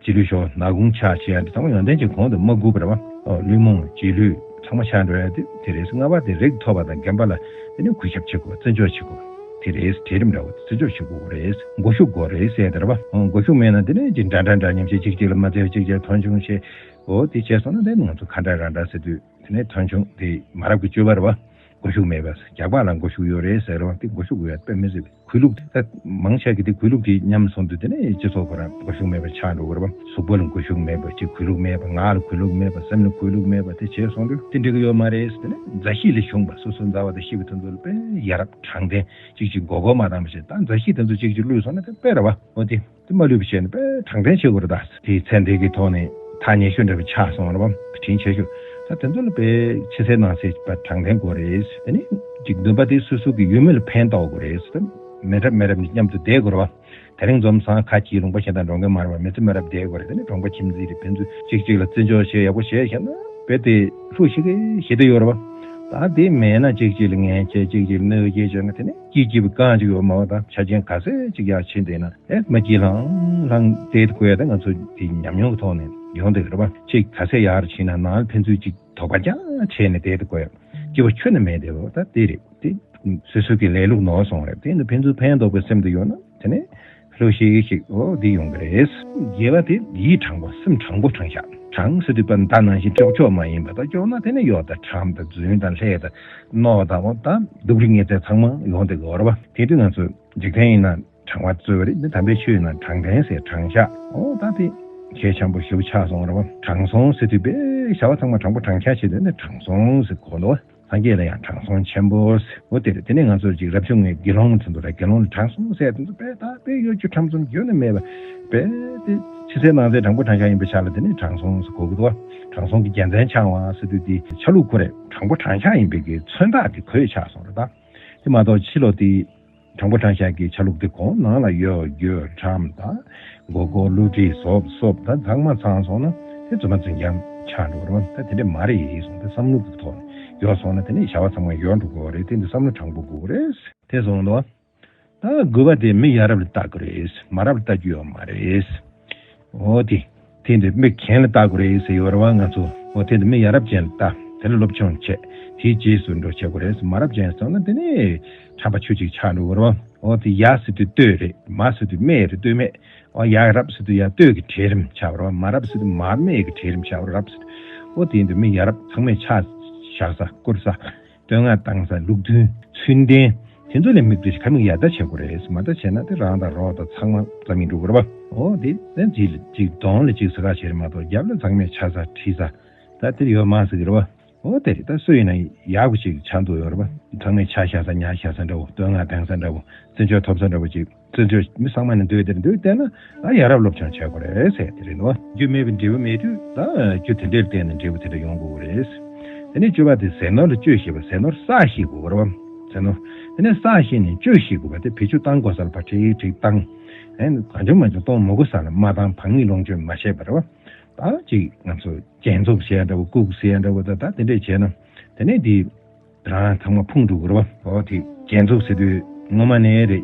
རྗེས་ལུས་ཤོར། ནག་ཁུང་ཆགས་བྱེད་ཡ་འདི་ཚང་མ་ཡོན་ཏན་ཅན་གོང་དུ་མ་བཀུར་བ་རེད་པ། ཨོ་བླུན་རྨོངས་རྗེས་ལུས་ཚང་མ་ཆགས་འགྲོ་ཡ་དེ་དེ་རེད། ལྔ་པ་དེ་རིགས་མཐོ་བ་དང་རྒན་པ་ལ་དེ་ནི་གུས་ཞབས་བྱེད་དགོས། བརྩི་འཇོག་བྱེད་དགོས། དེ་རེད། གྲལ་རིམ་འདྲ་བོ་བརྩི་འཇོག་བྱེད་དགོས་རེད། མགོ་གཞུག་དགོས་རེད་ཟེར་དེ་རེད་པ། ཨོ་མགོ་གཞུག་མེད་ན་དེ་ནི་ཅིག་འདྲ་འདྲ་འདྲ་མཉམ་བྱེད། གཅིག་གཅིག་ལ་མ་བརྩེ་བ། གཅིག་གཅིག་ལ་མཐོང་ཆུང་བྱེད། ཨོ་དེ་བྱས་སོང་ན་དེ་ནི་ང་ཚོ་ཁ་འདྲ་ར་འདྲ་ཟེར་དུས་དེ་ནི་མཐོང་ཆུང་དེ་མ་རབས་ཀྱི་སྤྱོད་པ་རེད་པ། མགོ་གཞུག་མེད་པ། རྒྱགས་པ་ལ་མགོ་གཞུག་ཡོད་རེད་ཟེར་རེད་པ། དེ་མགོ་གཞུག་ཡོད་དཔེ་མི་སྲིད་པའི་གུས་ལུགས་དེ། ད་མང་ཆེ་གི་དེ་གུས་ལུགས་དེ་ཉམས་སོང་དུས་དེ་ནས་སྤྱི་ཚོགས་ཁོ་རང་མགོ་གཞུག་མེད་པ་ཆགས་འགྲོ་གི་རེད་པ། གཟུགས་པོ་ལ་མགོ་གཞུག་མེད་པ། ཅིག་གུས་ལུགས་མེད་པ། ངག་ལ་གུས་ལུགས་མེད་པ། སེམས་ལ་གུས་ལུགས་མེད་པ། དེ་བྱས་སོང་དུས་དེ་འགྲིག་གི་ཡོད་མ་རེད། དེ་ནས་མཛའ་བཤེས་ལས་བྱུང་བ། སོ་སོ་མཛའ་བ་དང་བཤེས་པ་དེ་ཚོ་ལ་དཔེ་ཡ་རབས་དྲང་བདེན་ཅིག་ཅིག་མགོ་སྐོར་མ་བཏང་བ་བྱས། ད་མཛའ་བཤེས་དེ་ཚོ་ཅིག་ཅིག་བསླུས་སོང་ན་དེ་དཔེ་རེད་པ། འོ་དེ། དེ་མ་ལུས་པ་བྱས་ནས་དཔེ་དྲང་བདེན་བྱེད་དགོས་རེད། ད་དེའི་ཚེ་འདི་གི་ཐོག་ནས་ཐག་ཉེ་ཤོས་འདྲ་བ་ཆགས་སོང་རེད་པ། དྲིན་ཆེ་ཤོས། ད་དེ་ཚོ་ལ་དཔེ་ཕྱི་གསལ་ནང་གསལ་བ་དྲང་བདེན་དགོས་རེད། དེ་ནས་ཅིག་འདུན་པ་དེ་སོ་སོ་གི་ཡུལ་མི་ལ་ཕན་ཐོགས་དགོས་རེད། དེ་མི་རབས་མི་རབས་ནས་མཉམ་དུ་བསྡད་དགོས་རེད་པ། དེ་རིང་འཛོམས་སོང་། ཁ་གཅིག་ལུང་པ་གཞན་དང་འགྲོ་མཁན་མ་རེད་པ། མི་ཚེ་མི་རབས་བསྡད་དགོས་རེད། དེ་ནས་གྲོང་པ་ཁྱིམ་མཚེས་རེད། ཕན་ཚུན་གཅིག་གཅིག་ལ་བརྩི་འཇོག་བྱེད། ཡག་པོ་བྱས་བཞག་ན་དཔེ་དེ་ལྷུག་ཤིག་གི་ཞི་བདེ་ཡོད་རེད་པ། ད་དེ་མེད་ན་གཅིག་གཅིག་ལ་ངན་བྱས། གཅིག་གཅིག་ལ་གནོད་སྐྱེལ་བྱས་ན་དེ་ནས་སྐྱིད་སྐྱིད་པའི་རྐང་གཅིག་ཡོད་མ་རེད། ད་ཆ་རྐྱེན་ག་ཚད་ཅིག་ཡར་ཕྱིན་བསྡད་ན། ཨེ་མ་སྐྱིད་ལྷང་ལྷང་བསྡད་དགོས་ཡ། ད་ང་ཚོ་དེ་ཉམས་མྱོང་གི་ཐོག་ནས་ཡོང་བསྡད་ཀྱི་རེད་པ། ཅིག་ག་ཚད་ཡར་ཕྱིན་ན་ནང་ལ་ཕན་ཚུན་ཅིག་དོགས་པ་རྐྱང་བྱས་ནས་བསྡད་དགོས་ཡ། སྐྱིད་པ་ཁྱོན་ནས་མེད་བསྡད་པ། ད་དེ་རེད། དེ་སོ་སོ་གི་ལས་ལུགས་ནོར་སོང་རེད། དེ་ནི་ཕན་ཚུན་ཕན་འདོགས་པའི་སེམས་དེ་ཡོད་ན་དེ་ནས་ལྷུག་ཤིག་ཤིག་འོ་འདི་ཡོང་གི་རེད། བརྒྱད་པ་དེ་ཡིད་དྲང་པོ་སེམས་དྲང་པོ་དྲང་བཞག་དྲང་ཟེར་དུས་པ་མདའ་ནང་བཞིན་ཀྱོག་ཀྱོག་མ་ཡིན་པ། ད་ཀྱོག་ན་དེ་ནས་གཡོ་དང་ཁྲམ་དང་རྫུན་དང་ལྷད་དང་རྣོ་དང་འོ་ད་སྡུག་རུས་ངན་ཚད་ཚང་མ་ཡོང་བསྡད་ཀྱི་ཡོད་རེད་པ། དེ་དུས་ང་ཚོ་འཇིག་རྟེན་ཡིན་ན་དྲང་བ་རྩོད་པ་རེད། འདི་དམ་པའི་ཆོས་ཡིན་ན་དྲང་བདེན་ཟེར་དྲང་བཞག་འོ་ད་དེ་གལ་ཆེན་པོ་ཞེ་པོ་ཆགས་སོང་རེད་པ། དྲང་སྲོང་ཟེར་དུས་པའི་བྱ་བ་ཚང་མ་དྲང་པོ་དྲང་བཞག་བྱེད་དུས་ནི་དྲང་སྲོང་ཟེར་གོ་འདུག་སངས་རྒྱས་ལ་ཡང་དྲང་སྲོང་ཆེན་པོ་ཟེར། འོ་དེ་རེད། དེ་ནས་ང་ཚོར་ཅིག་རབ་བྱུང་ངའི་དགེ་སློང་དེ་ཚོ་ར། དགེ་སློང་ལ་དྲང་སྲོང་ཟེར་དེ་ཚོ་དཔེ་ད་དཔེ་གཡོ་སྒྱུ་ཁྲམ་གསུམ་རྒྱུན་ནས་མེད་པ། དཔེ་དེ་ཕྱི་གསལ་ནང་གསལ་དྲང་པོ་དྲང་བཞག་ཡིན་པའི་ཆ་ལ་དེ་ནས་དྲང་སྲོང་ཟེར་གོ་གི་འདུག་དྲང་སྲོང་གི་རྒྱལ་མཚན་འཆང་བ་ཟེར་དུས་དེ་ཆ་ལུགས་ཁོ་རེ་དྲང་པོ་དྲང་བཞག་ཡིན་པའི་གི་མཚོན་རྟགས་དེ་ཁོ་ཡི་ཆགས་སོང་རེད། ད་དེ་མ་གཏོགས་ཕྱི་ལོགས་དེ་དྲང་པོ་དྲང་བཞག་གི་ཆ་ལུགས་དེ་གོ། ནང་ལ་གཡོ་སྒྱུ་ཁྲམ་དང་མགོ་སྐོར་བསླུ་བྲིད་ཟོག་སོགས་ད་ཚང་མ་ཚང་སོང་ན་དེ་རྫུན་མ་རྫུན་རྐྱང་ཆགས་འགྲོ་གི་རེད། ད་དེ་འདྲ་མ་རེད་གསུངས། དེ་བསམ་བློ་གི་ཐོག་ནས་ ཡོད་སོང་ན་དེ་ནས་བྱ་བ་ཚང་མ་ཡོལ་འགྲོ་གི་རེད། དེ་འདི་བསམ་བློ་དྲང་པོ་དགོས་རེད། དེ་སོང་དོ། ད་དགུ་པ་དེ་མི་ཡ་རབས་ལ་ལྟ་དགོས་རེད། མ་རབས་ལ་ལྟ་རྒྱུ་ཡོད་མ་རེད། འོ་དེ། དེ་འདི་མི་རྒན་ལ་ལྟ་དགོས་རེད་ཟེར་ཡོད་རེད་བ་ང་ཚོ། འོ་དེ་འདི་མི་ཡ་རབས་ཅན་ལ་ལྟ། དེ་ལ་སློབ་སྦྱོང་བྱེད། དེའི་རྗེས་སུ་འགྲོ་བྱེད་དགོས་རེད། མ་རབས་ཅན་སོང་ན་དེ་ནས་ཁྲམ་པ་ཆུ་གཅིག་ཆགས་འགྲོ་གི་རེད་བ། འོ་དེ་ཡ་ཟེར་དུས་ལྟོས་རེད། མ་ཟེར་དུས་སྨད་རེད། ལྟོས་སྨད། འོ་ཡ་རབས་ཟེར་དུས་ཡ་ལྟོས་ཀྱི་གྲལ་རིམ་ཆགས་པ་རེད་བ། མ་རབས་ཟེར་དུས་མ་སྨད་ཀྱི་གྲལ་རིམ་ཆགས་པ་རེད། རབས་ཟེར་དུས། འོ་དེ་འདི་མི་ཡ་རབས་ཚང་མས་ཆ་བཞག་ས་བཀུར་ས། བསྟོད་བསྔགས་བཏང་ས། ལུགས་མཐུན་ཚུལ་ལྡན། དེ་ཚོ་ལ་དམིགས་ཏེ་ཁ་མིག་ཡར་ལྟ་བྱེད་དགོས་རེད། མར་ལྟ་བྱས་ན་དེ་རང་དང་རོགས་དང་ཚང་མ་ཙམ་ཡིན་འགྲོ་གི་རེད་བ། འོ་དེ་ནས་གཅིག་ལ་གཅིག་གདོང་ལ་གཅིག་ཟེར་ག་བྱེད་རེད་མ་གཏོགས་རྒྱབ་ལ་ཚང་མས་ཆ་ས་དྲིས་ས་ད་དེ་ཡོད་མ་ཟེར་གི་རེད་བ། འོ་དེ་རེད། ད་སུ་ཡིན་ན་ཡག་པོ་ཅིག་ཆགས་འདུག་ཡོད་རེད་བ། ཚང་མས་ཆ་བཞག་ས་ཉ་བཞག་ས་འདྲ་བོ། བསྟོད་བསྔགས་བཏང་ས་འདྲ་བོ། བརྩི་འཇོག་ཐོབ་ས་འདྲ་བོ་ཅིག་བརྩི་འཇོག་མི་ཚང་མ་ནས་འདོད་དེར་འདོད་བལྟས་ན། ཨ་ཡ་རབས་སློབ་སྦྱོང་བྱ་དགོས་རེད་ཟེར་དེ་རེད་འདུག་རྒྱུ་མེད་པའི་འབྲས་བུ་མེད་དུས་ད་རྒྱུ་དེ་འདྲའི་བརྟེན་ནས་འབྲས་བུ་དེ་འདྲ་ཡོང་དགོས་རེད། དེ་ནས་བཅུ་པ་དེ་ཟས་ནོར་ལ་སྤྱོད་ཤེས་པ། ཟས་ནོར་བསགས་ཤེས་དགོས་རེད་བ། ཟས་ནོར། དེ་ནས་བསགས་ཤེས་ནས་སྤྱོད་ཤེས་དགོས་པ་དེ། བེད་སྤྱོད་བཏང་དགོས་ས་ལ་ཕར་ཁྲིག་ཁྲིག་བཏང་། ཨེ་གང་བྱུང་མང་བྱུང་གཏོང་མི་དགོས་ས་ལ་མ་བཏང་། བག་མེད་ལོངས་སྤྱོད་མ་བྱས་པ་རེད་བ། ད་ཅིག་ང་ཚོ་རྒྱན་འཛུགས་བྱས་འདྲ་བོ། ལྐུགས་ཟེར་འདྲ་བོ། ད་ད་དེ་འདྲས་བྱས་ན་དེ་ནས་དེ། རང་ཚང་མ་ཕུང་འགྲོ་གི་རེད་བ། འོ་དེ་རྒྱན་འཛུགས་ཟེར་དུས་སྔོན་མ་ནས་རེད།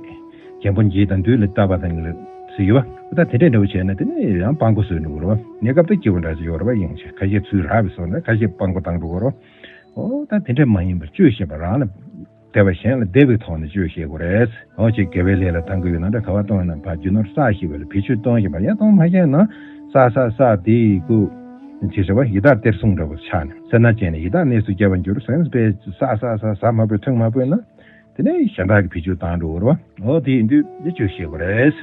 རྒྱན་པོ་འབྱེད་དང་དུས་ལ་བཏབ་པ་དང་ལ་ཟེར་ཡོད་བ། ད་དེ་འདྲས་འདྲ་བོ་བྱས་ན་དེ་ནས་ཡང་སྤང་པོ་བཟོས་འགྲོ་གི་རེད་བ། གནས་སྐབས་དེ་སྐྱིད་པོ་འདྲ་ཟེར་ཡོད་རེད་བ། ཡིན་ཕྱིར་ཁ་ཤས་ཚུར་རག་པའི་སོང་ན་ཁ་ཤས་སྤང་པོ་བཏང་འགྲོ་གི་རེད་བ། འོ་ད་དེ་འདྲས་མ་ཡིན་པར་སྤྱོད་ཤེས་པ། རང་ལ་བདེ་བ་གཞན་ལ་བདེ་བའི་ཐོག་ནས་སྤྱོད་ཤེས་དགོས་རེད། འོ་ཅིག་དགེ་བའི་ལས་ལ་བཏང་གི་ཡོད་ན་འདྲ། ག་བ་གཏོང་ཡོད་ན་ཕར་རྒྱུ་ནོར་བསགས་ཤེས་པ་ལ་བེད་སྤྱོད་གཏོང་ཤེས་པ། ཡང་གཏོང་མ་ཤེས་ན་བསགས་བསགས་བསགས་དེ་ཀུ། ཅི་ཟེར་བ། ཡི་དྭགས་གཏེར་སྲུང་འདྲ་བོ་ཆགས་ནས། སེར་སྣ་བཅད་ནས་ཡི་དྭགས་གནས་སུ་སྐྱེ་བར་འགྱུར། ཟས་པས་བསགས་བསགས་བསགས་ཟ་མ་ཕོད་འཐུང་མ་ཕོད་ན། དེ་ནས་གཞན་དག་གིས་བེད་སྤྱོད་བཏང་འགྲོ་གི་རེད་བ། འོ་དེ་ཡིན་དུས་དེ་སྤྱོད་ཤེས་དགོས་རེད།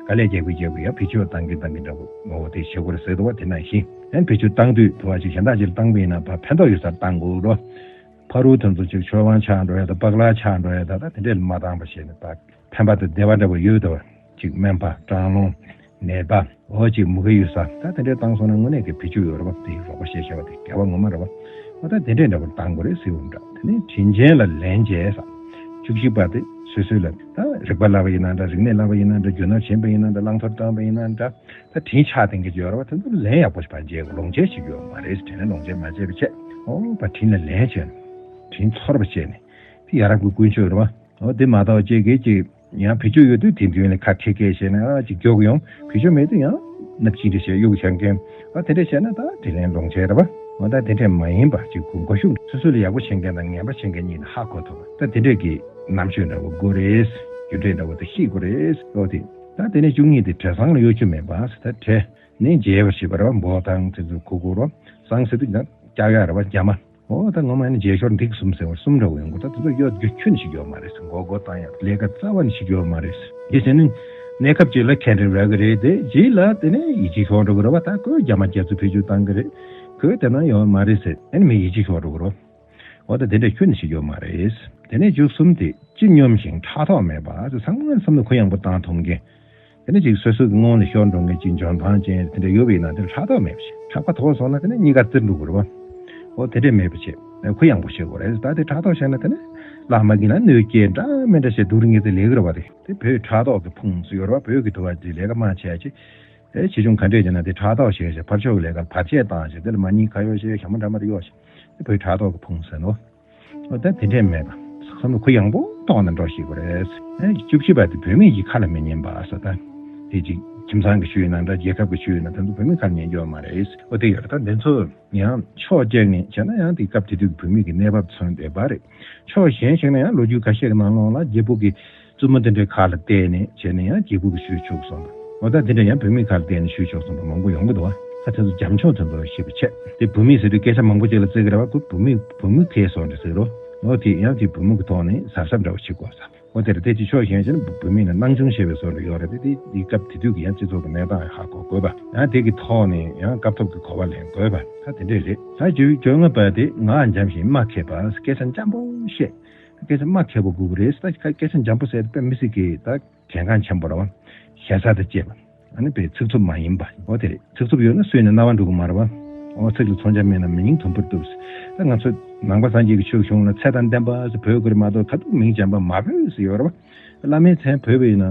དཀའ་ལས་རྒྱག་གི་རྒྱག་གི་ཡང་བེད་སྤྱོད་བཏང་གི་བཏང་གི་འདྲ་བོ། འོ་དེ་བྱེད་དགོས་རེད་ཟེར་འདུག་བ། དེ་ནང་བཞིན་ཡང་བེད་སྤྱོད་བཏང་དུས་དུ་བ་ཅིག་གཞན་དག་ཅིག་ལ་བཏང་པ་ཡིན་ན་ཕར་ཕན་ཐོགས་ཡོད་སར་བཏང་དགོས་རེད་བ། ཕ་རོལ་དེ་ཚོ་ཅིག་མཆོད་དབང་ཆགས་འགྲོ་ཡ་དང་པགས་ལ་ཆགས་འགྲོ་ཡ་དང་། ད་དེ་འདྲས་ལ་མ་བཏང་པ་བྱས་ནས་ད་ཕན་པ་དང་བདེ་བ་འདྲ་བོ་ཡོད་དོ། ཅིག་སྨན་པ་སྐྲག་སློང་ནད་པ། འོ་ཅིག་མུ་གེ་ཡོད་ས་ད་དེ་འདྲས་བཏང་སོང་ན་དངོས་གནས་ཀྱི་བེད་སྤྱོད་ཡོད་རེད་བ། དེ་རོགས་པ་བྱས་བྱས་པ་དེ་དགེ་བ་ངོ་མ་རེད་བ། འོ་ད་དེ་འདྲས་འདྲ་བོ་བཏང་དགོས་རེད་ཟེར་བ་འདྲ། དེ་ནས་དྲིན་ཅན་ལ་ལན་འཇལ་ས། བཅུ་གཅིག་པ་དེ་སོ་སོ་ལ་ད་རིག་པ་བསླབ་པ་ཡིན་ན་འདྲ། རིག་གནས་བསླབ་པ་ཡིན་ན་འདྲ། རྒྱུ་ནོར་བྱིན་པ་ཡིན་ན་འདྲ། བླང་དོར་བཏང་པ་ཡིན་ན་འདྲ། ད་དྲིན་ཆགས་ལྡན་གྱི་ཡོད་རེད་བ། དེ་ཚོ་ལན་ཡག་པོ་ཞིག་ཕར་འཇལ་དགོས། ལོངས་སྤྱོད་བྱེད་རྒྱུ་ཡོད་མ་རེད། དྲིན་ལན་ལོངས་སྤྱོད་མ་བྱས་པ་བྱས། འོ་ཕར་དྲིན་ལ་ལན་བྱས་ནས་དྲིན་ཚོར་བ་བྱས་ནས་དེ་ཡ་རབས་ཀྱི་ཀུན་སྤྱོད་རེད་བ། འོ་དེ་མ་གཏོགས་ཅིག་གིས་ཅིག་ཡང་བེད་སྤྱོད་ཡོད་དུས་དེ་མདུན་ལ་ཁ་ཁེ་ཁེ་བྱས་ནས་ཨ་ཅིག་མགྱོགས་ཡོང་། བེད་སྤྱོད་མེད་དུས་ཡང་ནབ་ཅིག་འདྲ་བྱས་གཡུག་བྱས་མཁན། ཨ་དེ་འདྲ་བྱས་ན་ད་དྲིན་ལན་ལོངས་སྤྱོད་རེད་བ། འོ་ད་དེ་འདྲ་མ་ཡིན་པ་ཅིག་གུ་མགོ་གཞུག་སོ་སོ་ལ་ཡག་པོ་བྱེད་མཁན་དང་ངན་པ་བྱེད་མཁན་གཉིས་ལ་ཧ་གོ་ཐུབ་པ། ད་དེ་འདྲ་གི་རྣམ་དཔྱོད་འདྲ་བོ་དགོས་རེད། རྒྱུ་འབྲས་འདྲ་བོ་དེ་ཤེས་དགོས་རེད། འོ་དེ། ད་དེ་ནས་བཅུ་གཉིས་དེ་བྲེ་བཟང་ལ་གཡོ་སྒྱུ་མེད་པ། ད་བྲེ་ནས་འཇལ་བར་བྱེད་པ་རེད་བ། འབོ་དང་དེ་ཚོ་གུ་གུ་རོ། བཟང་ཟེར་དུས་ཀྱང་སྐྱག་ཡག་རེད་བ། རྒྱ་མ། འོ་ད་ངོ་མ་ནི་འཇལ་ཞོར་འདེགས་གསུམ་ཟེར་བ་གསུམ་འདྲ་བོ་ཡོང་གི། ད་དེ་ཚོ་གཡོ་སྒྱུ་ཁྱོན་ནས་ཤེས་ཀྱི་ཡོད་མ་རེད། མགོ་སྐོར་བཏང་ཡག་ལས་ཀ་རྩ་བ་ནས་ཤེས་ཀྱི་ཡོད་མ་རེད། དེ་བྱས་ནས་གནས་སྐབས་གཅིག་ལ་ཁེ་འདྲ་རག་གི་རེད་དེ། རྗེས་ལ་དེ་ནས་ཡིད་ཆེས་ཤོར་འགྲོ་གི་རེད་བ། ད་ཁོས་རྒྱ་མ་རྒྱ་མཚོ་བེད་སྤྱོད་བཏང་གི་རེད། ཁོས་དེ་ན་ཡོད་མ་རེད་ཟེར། ཨ་ནི་མི་ཡིད་ཆེས་ཤོར་འགྲོ་གི་རེད་བ། འོ་ད་དེ་འདྲ་ཁྱོན་ནས་ཤེས་ཀྱི་ཡོད་མ་རེད། དེ་ནས་བཅུ་གསུམ་དེ་ཅི་སྙོམས་ཤིང་ཕྲག་དོག་མེད་པ། ཚང་མ་བསམ་བློ་གུ་ཡངས་པོ་བཏང་ཐུབ་མཁན། དེ་ནས་ཅིག་སོ་སོ་གི་སྔོན་ལ་ཤོར་འགྲོ་མཁན་ཅིག་འཇོན་ཐང་ཅན་དེ་འདྲ་ཡོད་པ་ཡིན་ན་དེར་ཕྲག་དོག་མེད་པ་བྱེད། ཕྲག་པ་དོག་སོང་ན་དེ་ནས་གཉིས་ཀ་བཙིར་འགྲོ་གི་རེད་བ། འོ་དེ་འདྲས་མེད་པ་བྱེད། གུ་ཡངས་པོ་བྱེད་དགོས་རེད། ད་དེ་ཕྲག་དོག་བྱས་ན་དེ་ནས་ལྷག་མ་གིན་ལ་གནོད་སྐྱེལ་འདྲ་མི་འདྲ་བྱས་སྡུག་རུ་ངེས་ཏེ་ལས་ཀྱི་རེད་བ། དེ་དེ་བོད་ཕྲག་དོག་གི་ཕུང་སུ་ཡོད་རེད་བ། བོད་ཀྱི་དུ་བ་ཅིག་ལས་ཀ་མང་ཆེ་ཅིག་ཨེ་ཆེ་ཆུང་ག་འདྲས་བྱས་ན་དེ་ཕྲག་དོག་བྱས་བྱས། ཕར་ཕྱོགས་ཀྱི་ལས་ཀར་བར་ཆད་བཏང་བྱས། དེ་ལ་མ་ཉེས་ཁ་གཡོག་བྱས། ཞྭ་མོ་འདྲ་མ་འདྲ་གཡོག་བྱས། དེ་བོད་ཕྲག་དོག་གི་ཕུང་ཟེར་ནོ། འོ་ད་དེ་འདྲས་མེད་པ། བསམ་བློ་གུ་ཡངས་པོ་བཏང་ནས་འགྲོ་ཤེས་དགོས་རེད། ཨེ་བཅུ་བཞི་པ་དེ་བུད་མེད་ཀྱི་ཁ་ལ་མི་ཉན་པ་ཟེར། ད་དེ་ཅིག་ཁྱིམ་ཚང་གི་ཆོས་ཡིན་ན་འདྲ། རྒྱལ་ཁབ་ཀྱི་ཆོས་ཡིན་ན་དེ་ཚོ་བུད་མེད་ཁ་ལ་ཉན་རྒྱུ་ཡོད་མ་རེད། འོ་དེ་ཡོད་རེད། ད་འདི་ཚོ་ཡང་ཕྱོགས་གཅིག་ནས་བྱས་ན་ཡང་དེ་སྐབས་དེ་དུས་ཀྱི་བུད་མེད་ཀྱི་གནས་བབ་མཚོན་བསྡད་པ་རེད། ཕྱོགས་གཞན་ཞིག་ནས་ཡང་ལོ་རྒྱུས་ཁ་ཤས་ཀྱི་ནང་ལོགས་ལ་རྒྱལ་པོ་གི་བཙུན་མོ་དེ་འདྲའི་ཁ་ལ་བལྟས་ནས་བྱས་ནས་ཡང་རྒྱལ་པོ་གི་ཞུ་ཆོག་སོང་བ། འོ་ད་དེ་འདྲ་ཡང་བུད་མེད་ཁ་ལ་བལྟས་ནས་ཞུ་ཆོག་སོང་བ་མང་པོ་ཡོང་གི་འདུག་བ། ད་དེ་ཚོ་རྒྱབ་ཕྱོགས་དེ་ཚོ་ཤེས་པ་བྱས། དེ་བུད་མེད་ཟེར་དུས་སྐད་ཆ་མང་པོ་ཅིག་ལ་བརྩི་གི་རེད་བ། ཁོ་བུད་མེད་བུ་མོ་ཁའི་སོང་འདྲ་ཟེར་རོ། འོ་དེ་ཡང་དེ་བུ་མོ་གི་ཐོག་ནས་གཟབ་གཟབ་འདྲ་བོ་བྱེད་དགོས་ས། འོ་དེ་རེད། དེ་ཅི་ཕྱོགས་གཞན་ཞིག་ན་བུད་མེད་ལ་སྣང་ཆུང་བྱེད་པའི་བཟོ་འདྲ་ཡོད་རེད་དེ། དེ་དེའི་སྐབས་དེ་དུས་ཀྱི་ཡང་སྤྱི་ཚོགས་ཀྱི་གནས་སྟངས་ཧ་གོ་དགོས་པ། ཡང་དེ་གི་ཐོག་ནས་ཡང་སྐབས་ཐོབ་ཀྱི་གོ་བ་ལེན་དགོས་པ། ད་དེ་འདྲས་རེད། ད་བཅོ་བཅོ་ལྔ་པ་དེ་ངག་འཇམ་ཞིང་སྨྲ་མཁས་པ། སྐད་ཆ་འཇམ་པོ་བཤད། སྐད་ཆ་སྨྲ་མཁས་པོ་དགོས་ཀྱི་རེད། ད་སྐད་ཆ་འཇམ་པོ་ཟེར་དཔེ་མི་སྲིད་ཀྱི་ད་གལ་འགངས་ཆེན་པོ་རེད་བ། ཞེ་ས་དང་བཅས་པ། ཨ་ནི་དཔེ་ཚིག་རྩུབ་མ་ཡིན་པ། འོ་དེ་རེད། ཚིག་རྩུབ་ཡོད་ན་སུས་ནི་རྣ་བ་འགྲོ་གི་མ་རེད་བ། འོ་ཚིག་ལ་མཚོན་ཆ་མེད་ན་མི་སྙིང་དུམ་བུར་གཏུབས། ད་ང་ཚོ་ནང་པ་སངས་རྒྱས་ཀྱི་ཆོས་གཞུང་ལ་ཚེ་དང་ལྡན་པ་ཟེར་བོད་དགོས་རེད་མ་གཏོགས། ཁ་ཐུག་མིང་འཇམ་པ་མ་བོས་ཟེར་ཡོད་རེད་བ། བླ་མའི་མཚན་བོས་པ་ཡིན་ན།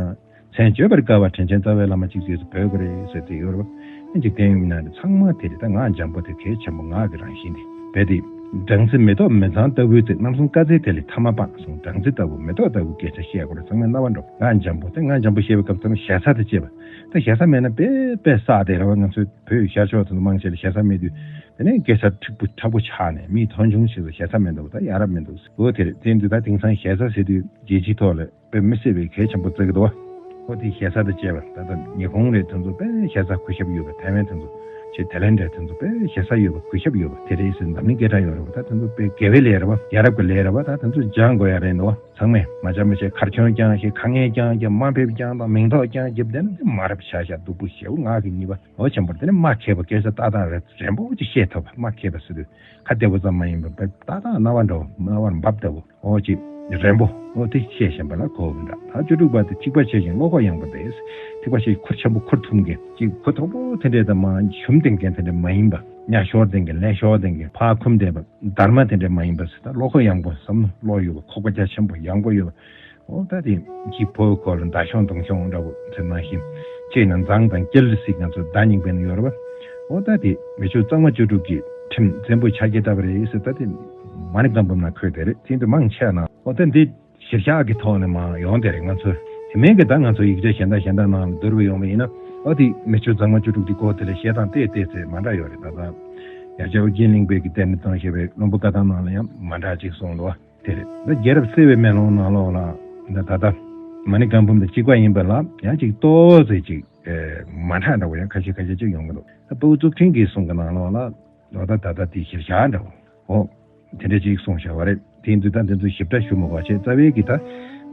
མཚན་བརྗོད་པར་དཀའ་བ་དྲིན་ཅན་རྩ་བའི་བླ་མ་གཅིག་ཟེར་བོད་དགོས་རེད་ཟེར་དེ་ཡོད་རེད་བ། འཇིག་རྟེན་ཡོད་ན་ཚང་མ་དེ་རེད། ད་ངག་འཇམ་པོ་དེ་གལ་ཆེན་པོ། ངག་གི་རང་བཞིན་དེ་རྦད་དེ། སྦྲང་རྩི་མེ་ཏོག་མེ་བཟང་ལྟ་བུའི་ཚེ། རྣམ་གསུམ་དཀའ་ཚེགས་དེ་ལས་ཐ་མ་སྤངས་གསུངས། སྦྲང་རྩི་ལྟ་བུ་མེ་ཏོག་ལྟ་བུ་སྐད་ཆ་བཤད་དགོས་རེད། ཚང་མས་རྣ་བ་འགྲོ། ང་འཇམ་པོ་དེ། ང་འཇམ་པོ་བཤད་པའི་སྐབས་ཚང་མས་ཞེ་ས་དེ་བྱེད་པ། ད་ཞེ་ས་མེད་ན་དཔེ་དཔེ་བསགས་བསྡད་རེད་བ། ང་ཚོའི་བོད་ཤར་ཕྱོགས་དེ་ཚོ་མང་ཆེ་ལ་ཞེ་ས་མེད་དུས། དེ་ནས་སྐད་ཆ་མཁྲེགས་པོ་མཁྲེགས་པོ་ཆགས་ནས་མིས་མཐོང་ཆུང་བྱེད་དུས། ཞེ་ས་མེད་འདུག་ད་ཡ་རབས་མི་འདུག་འོ་དེ་རེད། དེ་འདུག་ད་དེང་སང་ཞེ་ས་ཟེར་དུས་རྒྱལ་སྤྱིའི་ཐོག་ལ་དཔེ་མི་སྲིད་པའི་གལ་ཆེན་པོ་བརྩི་གི་འདུག་བ། ཨོ་དེ་ཞེ་ས་དང་བཅས་པ། ད་ལྟ་ཉི་ཧོང་རེད། དེ་ཚོ་དཔེ་ཞེ་ས་གུས་ཞབས་ཡོད་པ། ཐའེ་ཝན་དེ་ཚོ་ཆེ། ཐའེ་ལན་རེད། དེ་ཚོ་དཔེ་ཞེ་ས་ཡོད་པ། གུས་ཞབས་ཡོད་པ། དེ་རེད་ཟེར། འཛམ་གླིང་སྐད་གྲགས་ཡོད་རེད་བ། ད་དེ་ཚོ་དཔེ་དགེ་བའི་ལས་རེད་བ། ཡ་རབས་ཀྱི་ལས་རེད་བ། ད་དེ་ཚོ་སྦྱང་དགོས་ཡ་རེད་འདུག་བ། ཚང་མས་མ་སྦྱང་མ་བྱས་ཁར་ཁྱོན་རྐྱང་བྱས། ཁ་ངན་རྐྱང་རྐྱང་། དམའ་འབེབས་རྐྱང་རྐྱང་། མིང་འདོགས་རྐྱང་རྐྱང་། མ་རབས་བྱ་བཞག་སྡུག་པོ་ཞེ་པོ། ངག་གི་གཉིས་པ། ཨོ་ཆེན་པོ། དེ་ནི་མ་མཁས་པ། སྐད་ཆ་ཏག་ཏག་རེད། རན་པོ་ཅིག་བཤད་ཐུབ་པ། མ་མཁས་པ་ཟེར་དུས་ཁ་བདེ་པོ་ཙམ་མ་ཡིན་པར་ཏག་ཏག་རྣ་བར་འགྲོ། རྣ་བར་འབབ་ལྟ་བུ། ཨོ་ཅིག་རན་པོ། ཨོ་དེ་བཤད་བཞིན་པ་ལ་གོ་བ་འདྲ། ད་བཅུ་དྲུག་པ་དེ་ཐིགས་པ་ཆེ་ཞིང་བློ་ཁོག་ཡངས་པོ་དེ། ཐིགས་པ་ཆེ་ཁུར་ཆེན་པོ་ཁུར་ཐུབ་མཁན་ཅིག་གུ་དོག་པོ་དེ་འདྲས་དང་མ་ཞུམ་ལྡན་མཁན་དེ་འདྲས་མ་ཡིན་པ། ཉག་ཤོར་ལྡན་མཁན། ལན་ཤོར་ལྡན་མཁན། ཕར་འཁུམ་བསྡད་པ། སྡར་མ་དེ་འདྲས་མ་ཡིན་པ་ཟེར། ད་བློ་ཁོག་ཡངས་པོ། བསམ་བློ་ཡོད་པ། ཁོག་པ་རྒྱ་ཆེན་པོ་ཡངས་པོ་ཡོད་པ། ཨོ་ད་དེ་གྱི་ཕོ་ཁོ་ལ་མདའ་གཞོང་མདུང་གཞོང་འདྲ་བོ་དེ་ནང་བཞིན་བྱས་ན་མཛངས་དང་སྐྱེལ་སྲིད། ང་ཚོ་མདའ་རྙིང་པའི་ནང་ཡོད་རེད་བ། ཨོ་ད་དེ་མི་ཆོས་གཙང་མ་བཅུ་དྲུག་གི་ཁྲིམས་བཙན་པོའི་ཕྱག་རྒྱ་བཏབ་པ་རེད་ཟེར། ད་དེ་མ་ཎི་བཀའ་འབུམ་ནང་འཁོད་བསྡད་རེད། དེ་འདྲ་མང་ཆེ་ན། ཨོ་ད་འདི་གཞིར་བཞག་གི་ཐོག་ནས་མར་ཡོང་བསྡད་རེད། ང་ཚོ་དེ་མིན་གྱི་ད་ང་ཚོ་ཡིག་ཆ་གཞན་དག་གཞན་དག་ནང་ལ་བསྡུར་བ་ཡོང་བ་ཡིན་ན། ཨོ་དེ་མི་ཆོས་གཙང་མ་བཅུ་དྲུག་དེ་སྐོར་དེ་ལ་བཤད་སྟངས་ཏོག་ཙམ་མ་འདྲ་ཡོད་རེད། ད་ལྟ་ཡ་ཅའོ་ཅིན་གླིང་པས་ཀྱི་གཏེར་ནས་བཏོན་བྱས་པའི་བློན་པོ་བཀའ་ཐང་ནང་ལ་ཡང་མ་འདྲ་ཅིག་གསུངས་འདུག་བ། དེ་རེད། ད་རྒྱལ་རབས་གསལ་བའི་མེ་ལོང་ནང་ལོགས་ལ་ད་ད་ལྟ་མ་ཎི་བཀའ་འབུམ་དང་གཅིག་པ་ཡིན་པ་ལ་ཡང་ཅིག་ཏོག་ཙམ་ཅིག་ཨེ་མ་འདྲ་འདྲ་བོ་ཡང་ཁ་ཤས་ཁ་ཤས་ཅིག་ཡོང་གི་འདུག་ད་ཕུ་བོ་གཙུག་ཕྲེང་གི་གསུང་གི་ནང་ལོགས་ལ་ལོ་ད་ད་ལྟ་དེ་གཞིར་བཞག་འདྲ་བོ། འོ་དེ་འདྲ་ཅིག་གསུངས་བཞག་པ་རེད། དེ་འདི་ད་འདི་ཚོ་ཞིབ་ཕྲ་ཞུ་མི་དགོས་བྱས། རྩ་བའི་གི་ད་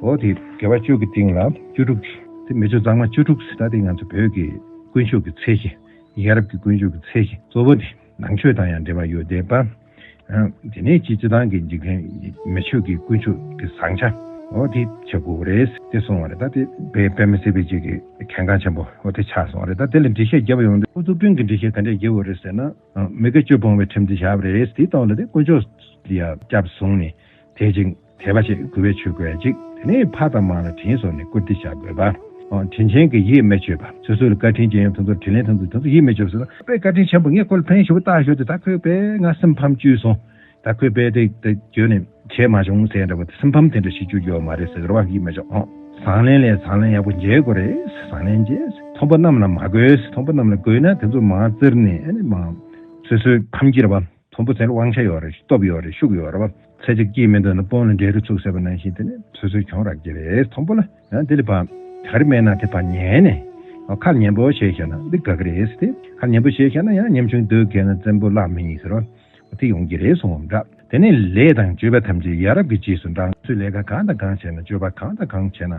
འོ་དེ་དགེ་བ་བཅུ་གི་སྟེང་ལ་བཅུ་དྲུག་དེ་མི་ཆོས་གཙང་མ་བཅུ་དྲུག་ཟེར། ད་དེ་ང་ཚོ་བོད་ཀྱི་དཀོན་མཆོག་གི་མཚན་གཞི། ཡ་རབས་ཀྱི་དཀོན་མཆོག་གི་མཚན་གཞི་གཙོ་བོ་དེ། ནང་ཆོས་དང་ཡང་འབྲེལ་བ་ཡོད་བསྡད་པ། ཨ་དེ་ནས་སྤྱི་སྤྱི་བཏང་གི་འཇིག་རྟེན་མི་ཆོས་ཀྱི་དཀོན་མཆོག་གི་བཟང་ཆ་འོ་དེ་བྱ་དགོས་རེད་དེ་གསུངས་པ་རེད། ད་དེ་དཔེ་དཔེ་མི་སྲིད་པའི་ཅིག་གི་གལ་འགངས་ཆེན་པོ་འོ་དེ་ཆགས་སོང་བ་རེད། ད་དེ་ལ་འགྲེལ་བཤད་བརྒྱབ་ཡོང་དུས། ཨོ་གཙུག་ཕྲེང་གི་འགྲེལ་བཤད་ག་འདྲས་བརྒྱབ་ཡོད་རེད་ཟེར་ན། ཨ་མི་དགེ་བཅུ་སྤོང་བའི་ཁྲིམས་དེ་བཞག་པ་རེད། དེའི་སྟེང་ལ་དེ་དཀོན་མཆོག་ཡ་སྐྱབས་བཟུང་ནས་དད་ཅིང་དད་པ་བྱེད། གུས་པས་ཆོས་གོས་ཅིག་དེ་ནས་ཕ་དང་མ་ལ་དྲིན་གཟོ་ནས་བཀུར་སྟི་བྱ་དགོས་པ། ཨོ་དྲིན་ཆེན་གྱི་ཡིད་མི་གཅོད་པ། སོ་སོ་ལ་བཀའ་དྲིན་ཅན་ཡང་དེ་ཚོར་དྲིན་ལན་དེ་ཚོ་དེ་ཚོ་ཡིད་མི་གཅོད་པ་ཟེར་ན། དཔེ་བཀའ་དྲིན་ཆེན་པོ། ངས་ཁོ་ལ་ཕན་ཞེ་པོ་བཏགས་ཞོར་དུ་ད་ཁོས་དཔེ་ང་སེམས་ཕམ་བཅུག་སོང་། ད་ཁོས་དཔེ་དེ་དེ་བརྗོད་ནས་བྱས་མ་བྱུང་ཟེར་འདྲ་པོ་དེ་སེམས་ཕམ་དེ་འདྲ་ཞིག་བཅུག་ཡོད་མ་རེད་ཟེར་གི་རེད་བ། ཡིད་མི་གཅོད། ཨོ་བཟང་ལན་ལས་བཟང་ལན་ཡག་པོ་འཇལ་དགོས་རེད། བཟང་ལན་འཇལ། མཐོན་པོ་གནམ་ལ་མ་དགོས། མཐོན་པོ་གནམ་ལ་དགོས་ན་དེ་ཚོ་མར་བཙིར་ནས། ཨ་ནི་མར་སོ་སོའི་ཕམ་གྱི་རེད་བ། མཐོན་པོ་དེ་ལ་དབང་ཆ་ཡོད་རེད། སྟོབས་ཡོད་རེད། ཤུགས་ཡོད་རེད་བ། ཚེ་གཅིག་སྐྱིད་མི་འདོད་ན་དཔོན་ལ་འདྲེ་རུ་ཚུགས་ཟེར་བ་ནང་བཞིན་དེ་ནི་སོ་སོའི་གྱོང་རག་གི་རེད། མཐོན་པོ་ལ་ཡང་དེ་ལ་ཕར་ག་རེ་མེད་ན་དེ་ཕར་ཉན་ནས། ཨ་ཁ་ལ་ཉན་པོ་བྱས་བཞག་ན་འདི་དགའ་གི་རེད་ཟེར་ཏེ། ཁ་ལ་ཉན་པོ་བྱས་བཞག་ན་ཡང་ཉམ་ཆུང་འདོད་མཁན་ལ་བཙན་པོ་བརླག་མི་ཉན་ཟེར་བ་དེ་ཡོང་གི་རེད་གསུངས་པ་འདྲ། དེ་ནས་ལས་དང་སྤྱོད་པ་ཐམས་ཅད་ཡ་རབས་ཀྱི་རྗེས་སུ་འབྲང་། ཚུལ་ལས་ཀ་གང་དང་གང་བྱས་ན། སྤྱོད་པ་གང་དང་གང་བྱས་ན།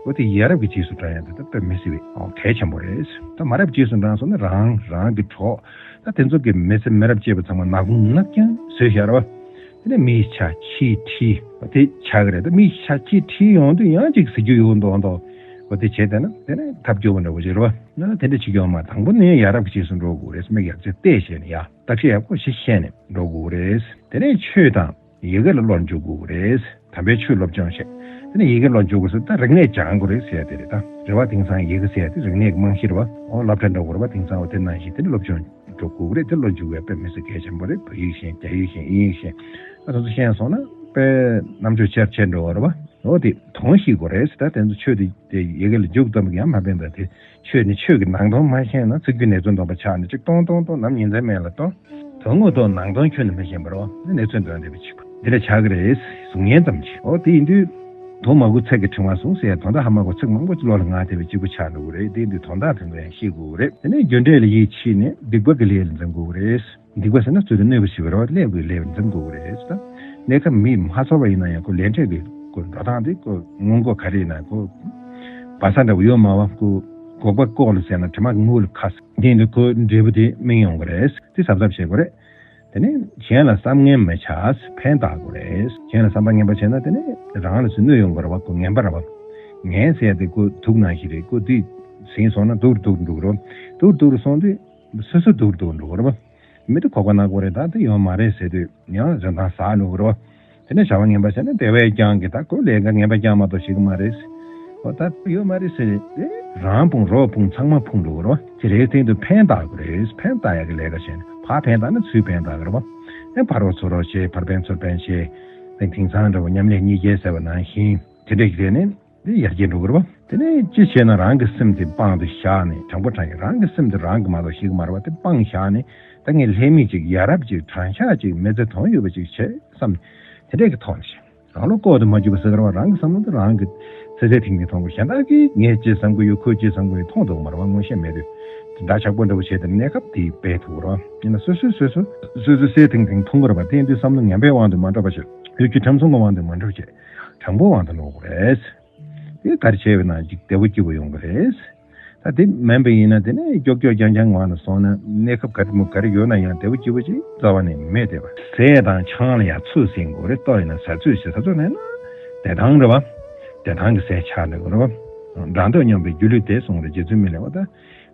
འོ་དེ་ཡ་རབས་ཀྱི་རྗེས་སུ་འབྲང་ཡ་དེ་ད་དཔེ་མི་སྲིད་པའི་ཨོ་གལ་ཆེན་པོ་རེད། ད་མ་རབས་རྗེས་སུ་འབྲང་སོང་ན་རང་རང་གི་གྲོགས། ད་དེ་ཚོ་གི་མི་ཚེ་མི་རབས་གཅིག་པ་ཚང་མ་ནག་ཁུང་ནག་རྐྱང་བཟོས་བཞག་རེད་བ། དེ་ནས་མིའི་ཆ་ཁྱིའི་ཁྲིད་དེ་ཆགས་ཀྱི་རེད། ད་མིའི་ཆ་ཁྱིའི་ཁྲིད་ཡོང་དུས་ཡང་ཅིག་ཟེར་རྒྱུ་ཡོད་མདོག་མདོག་འོ་དེ་བྱས་བསྡད་ན་དེ་ནས་ཐབས་སྐྱོ་བོ་འདྲ་བོ་ཞིག་རེད་བ། ང་ལ་དེ་འདྲ་བྱེད་རྒྱུ་ཡོད་མ་རེད། དང་པོ་ནས་ཡ་རབས་ཀྱི་རྗེས་སུ་འགྲོ་དགོས་རེད། མི་ཡག་ཚད་བལྟས་བྱས་ནས་ཡ། བརྟག་དཔྱད་ཡག་པོ་ཞིག་བྱས་ནས་འགྲོ་དགོས་རེད། དེ་ནས་ཆོས་དང་ཡི་གེ་ལ་བློ་འཇུག་དགོས་རེད། དམ་པའི་ཆོས་སློབ་སྦྱོང་བྱས། དེ་ནས་ཡི་གེ་སློབ་འཇུག་དགོས་ཟེར་ད་རིག་གནས་སྦྱང་དགོས་རེད་ཟེར་ཡ་དེ་རེད། ད་རེད་བ། དེང་སང་ཡི་གེ་ཟེར་ཡ་དེ་རིག་གནས་ཀྱི་རྨང་གཞི་རེད་བ། ཨོ་སློབ་གྲྭ་འགྲོ་དགོས་རེད་བ། དེང་སང་འོ་དེ་ནང་བཞིན་དེ་ནས་སློབ་སྦྱོང་འགྲོ་དགོས་རེད། དེ་བློ་འཇུག་པའི་དཔེ་མི་སྲིད་གལ་ཆེན་པོ་རེད། བོད་ཡིག་ཤེས། རྒྱ་ཡིག་ཤེས། དབྱིན་ཡིག་ཤེས། ཨ་དེ་ཚོ་ཤེས་སོང་ན་དཔེ་རྣམ་དཔྱོད་ཆེར་ཆེར་འགྲོ་བ་རེད་བ། འོ་དེ་དོན་ཤེས་དགོས་རེད་ཟེར། ད་དེ་ཚོ་ཆོས་དེ་དེ་ཡི་གེ་ལ་འཇུག་ཙམ་གྱིས་ཡང་མ་ཕན་པ་དེ། ཆོས་ནི་ཆོས་ཀྱི་ནང་དོན་མ་ཤེས་ན་ཚིག་རྒྱུ་ནེ་ཙོ་འདོན་པ་ཆགས་ནས་ཅིག་ཏོང་ཏོང་ཏོང་ནམ་ཉིན་མཚན་མེད་ལ་ཏོང་། དོན་དངོས་ཐོག་ནང་དོན་ཁྱོན་ནས་མི་ཤེས་པ་རེད་བ། ནེ་ཙོ་འདོན་བསྡད་པ་ཅིག་དེ་འདྲ་ཆགས་ཀྱི་རེད། གཟུགས་བརྙན་ཙམ་ཅིག་འོ་དེ་ཡིན་དུས། དོན་མ་གོ་ཚིག་གི་ཕྲེང་བ་བཟུང་ཟེར་ཡ་དོན་དག་ཧ་མ་གོ་ཚིག་མང་པོ་ཅིག་བློ་ལ་ངར་བསྡད་པ་གཅིག་པུ་ཆགས་འགྲོ་གི་རེད། དེ་ཡིན་དུས་དོན་དག་དོན་དག་ཡང་ཤེས་དགོས་ཀྱི་རེད། དེ་ནས་རྒྱུ་འབྲས་ལ་ཡིད་ཆེས་ནས་སྡིག་པ་གི་ལས་ལ་འཛེམ་དགོས་ཀྱི་རེད། སྡིག་པ་ཟེར་ན་ཚུལ་དུ་གནོད་པ་བྱེད་པ་རེད་བ། ཀླད་ཀོར་ལས་འཛེམ་དགོས་ཀྱི་རེད་ཟེར། གནས་སྐབས་མི་མ་ཚོར་བ་ཡིན་ན་ཡང་ཁོ་ལས་འབྲས་ཀྱི་ཁོ་འགྲོ་སྟངས་དེ་ཁོ་སྔོན་འགོག་ག་རེ་ཡིན་ན་ཁོ་སྦ་གསང་འདྲ་བོ་ཡོད་མ་བ། ཁོ་སྒོག་པ་ལྐོག་ལ་ཟས་ན་དྲི་མ་ངོ་ལ་ཁ་ཟེར། དེ་འདི་ཁོ་འབྲས་བུ་དེ་སྨིན་ཡོང་གི་རེད། དེ་གཟབ་གཟབ་བྱེད་དགོས་རེད། དེ་ནས་གཞན་ལ་བསམ་ངན་མི་བྱ། ཕན་བཏགས་དགོས་རེད། གཞན་ལ་བསམ་པ་ངན་པ་བྱས་ན་དེ་ནས་རང་ལ་ཚུར་གནོད་ཡོང་གི་རེད་བ། ཁོ་ངན་པ་རེད་བ། ངན་ཟེར་ཡ་དེ་ཁོ་དུག་ནང་བཞིན་རེད། ཁོ་དེ་ཟིན་སོང་ན་སྡུག་རུ་སྡུག་རུ་འགྲོ་གི་རེད་བ། སྡུག་རུ་སྡུག་རུ་སོང་དུས། སོ་སོ་སྡུག་རུ་སྡུག་རུ་འགྲོ་གི་རེད་བ། མི་དེ་ཁོག་པ་ནག་པོ་རེད། ད་དེ་ཡོད་མ་རེད་ཟེར་དུས་ཡང་རིན་ཐང་ཟག་འགྲོ་གི་རེད་བ། དེ་ནས་བྱ་བ་ངན་པ་བྱས་ན་དེ་བས་ཀྱང་གི་ད་ཁོ་ལས་ཀ་ངན་པ་རྐྱང་མ་གཏོགས་ཤེས་ཀྱི་མ་རེད། འོ་ད་ཡོད་མ་རེད་ཟེར་ཏེ་རང་ཕུང་རོགས་ཕུང་ཚང་མ་ཕུང་འགྲོ་གི་རེད་བ། དེ་རེད། དེ་དུས་ཕན་བཏགས་དགོས་རེད། ཕན་བཏགས་ཡག་གི་ལས་ཀ་བྱས་ནས་ཕར་ཕན་བཏགས་ན་ཚུར་ཕན་བཏགས་གི་རེད་བ། ནས་ཕར་རོགས་ཚུར་རོགས་བྱས། ཕར་ཕན་ཚུར་ཕན་བྱས། དེང་དེང་སང་འདྲ་བོ་མཉམ་ལས་གཉིས་སྐྱེས་ཟེར་བ་ནང་བཞིན་དེ་འདྲས་ཀྱི་རེད་ནས། འདི་ཡར་རྒྱས་འགྲོ་གི་རེད་བ། དེ་ནས་ཅི་བྱས་ན་རང་གི་སེམས་དེ་དཔང་དུ་བཞག་ནས། དྲང་པོ་དྲང་ཡིན། རང་གི་སེམས་དེ་རང་གིས་མ་གཏོགས་ཤེས་ཀྱི་མ་རེད་བ། དེ་དཔང་བཞག་ནས། ད་ངས་ལྷད་མེད་ཅིག་ཡ་རབས་ཅིག་དྲང་གཞག་ཅིག་མི་ཚེ་དོན་ཡོད་པ་ཅིག་བྱེད་བསམ་ནས། དེ་འདྲས་ཀྱི་ཐོག་ནས་བྱེད། རང་བློ་ལྐོག་ཏུ་མ་གྱུར་པ་ཟེར་གི་རེད་བ། རང་གི་བསམ་བློ་དེ་རང་གིས་གསལ་གསལ་ཐིང་ཐིང་མཐོང་དགོས། གཞན་དག་གིས་ངས་ཅི་བསམ་གི་ཡོད། ཁོས་ཅི་བསམ་གི་ཡོད་མཐོང་ཐུབ་ཀྱི་མ་རེད་བ། མངོན་ཤེས་མེད་དུས། དེ་འདྲ་ཆགས་པོ་འདྲ་བོ་བྱས་ཏེ་གནས་སྐབས་དེ་སྦས་ཐུབ་ཀྱི་རེད་བ། ཡིན་ན་སོ་སོས་སོ་སོ་སོ་སོ་གསལ་ཐིང་ཐིང་མཐོང་གི་རེད་བ། དེ་ཡིན་དུས་བསམ་བློ་ངན་པའི་དབང་དུ་མ་འགྲོ་བ་བྱེད། ལུས་ཀྱི་ཁྲིམས་སྲུང་གི་དབང་དུ་མ་འགྲོ་བྱེད། དྲང་པོའི་དབང་དུ་འགྲོ་དགོས་རེད། དེ་ག་རེ་བྱས་པ་ན་ཅིག་བདེ་པོ་སྐྱིད་པོ་ཡོང་གི་རེད། ད་དེ་མིན་པ་ཡིན་ན། དེ་ནས་ཀྱོག་ཀྱོག་རྐྱང་རྐྱང་ངང་ལ་སོང་ན། གནས་སྐབས་ག་རེ་མོ་ག་རེ་ཡོད་ན་ཡང་བདེ་པོ་སྐྱིད་པོ་ཅིག་རྩ་བ་ནས་མེད་བསྡད་པ། ཟས་དང་ཆང་ལ་ཡང་ཚོད་ཟིན་དགོས་རེད། ལྟོ་ཡིན་ན་ཟ་ཚོད་བྱེད། ཟ་ཚོད་ལེན་ན་བདེ་ཐང་རེད་བ། བདེ་ཐང་གི་ཟས་ཆགས་འགྲོ་གི་རེད་བ། དགྲ་འདོད་སྙོམས་པའི་སྒྱུ་ལུས་བདེ་གསུངས་རེད། རྗེ་བཙུན་མི་ལ་བ་ད།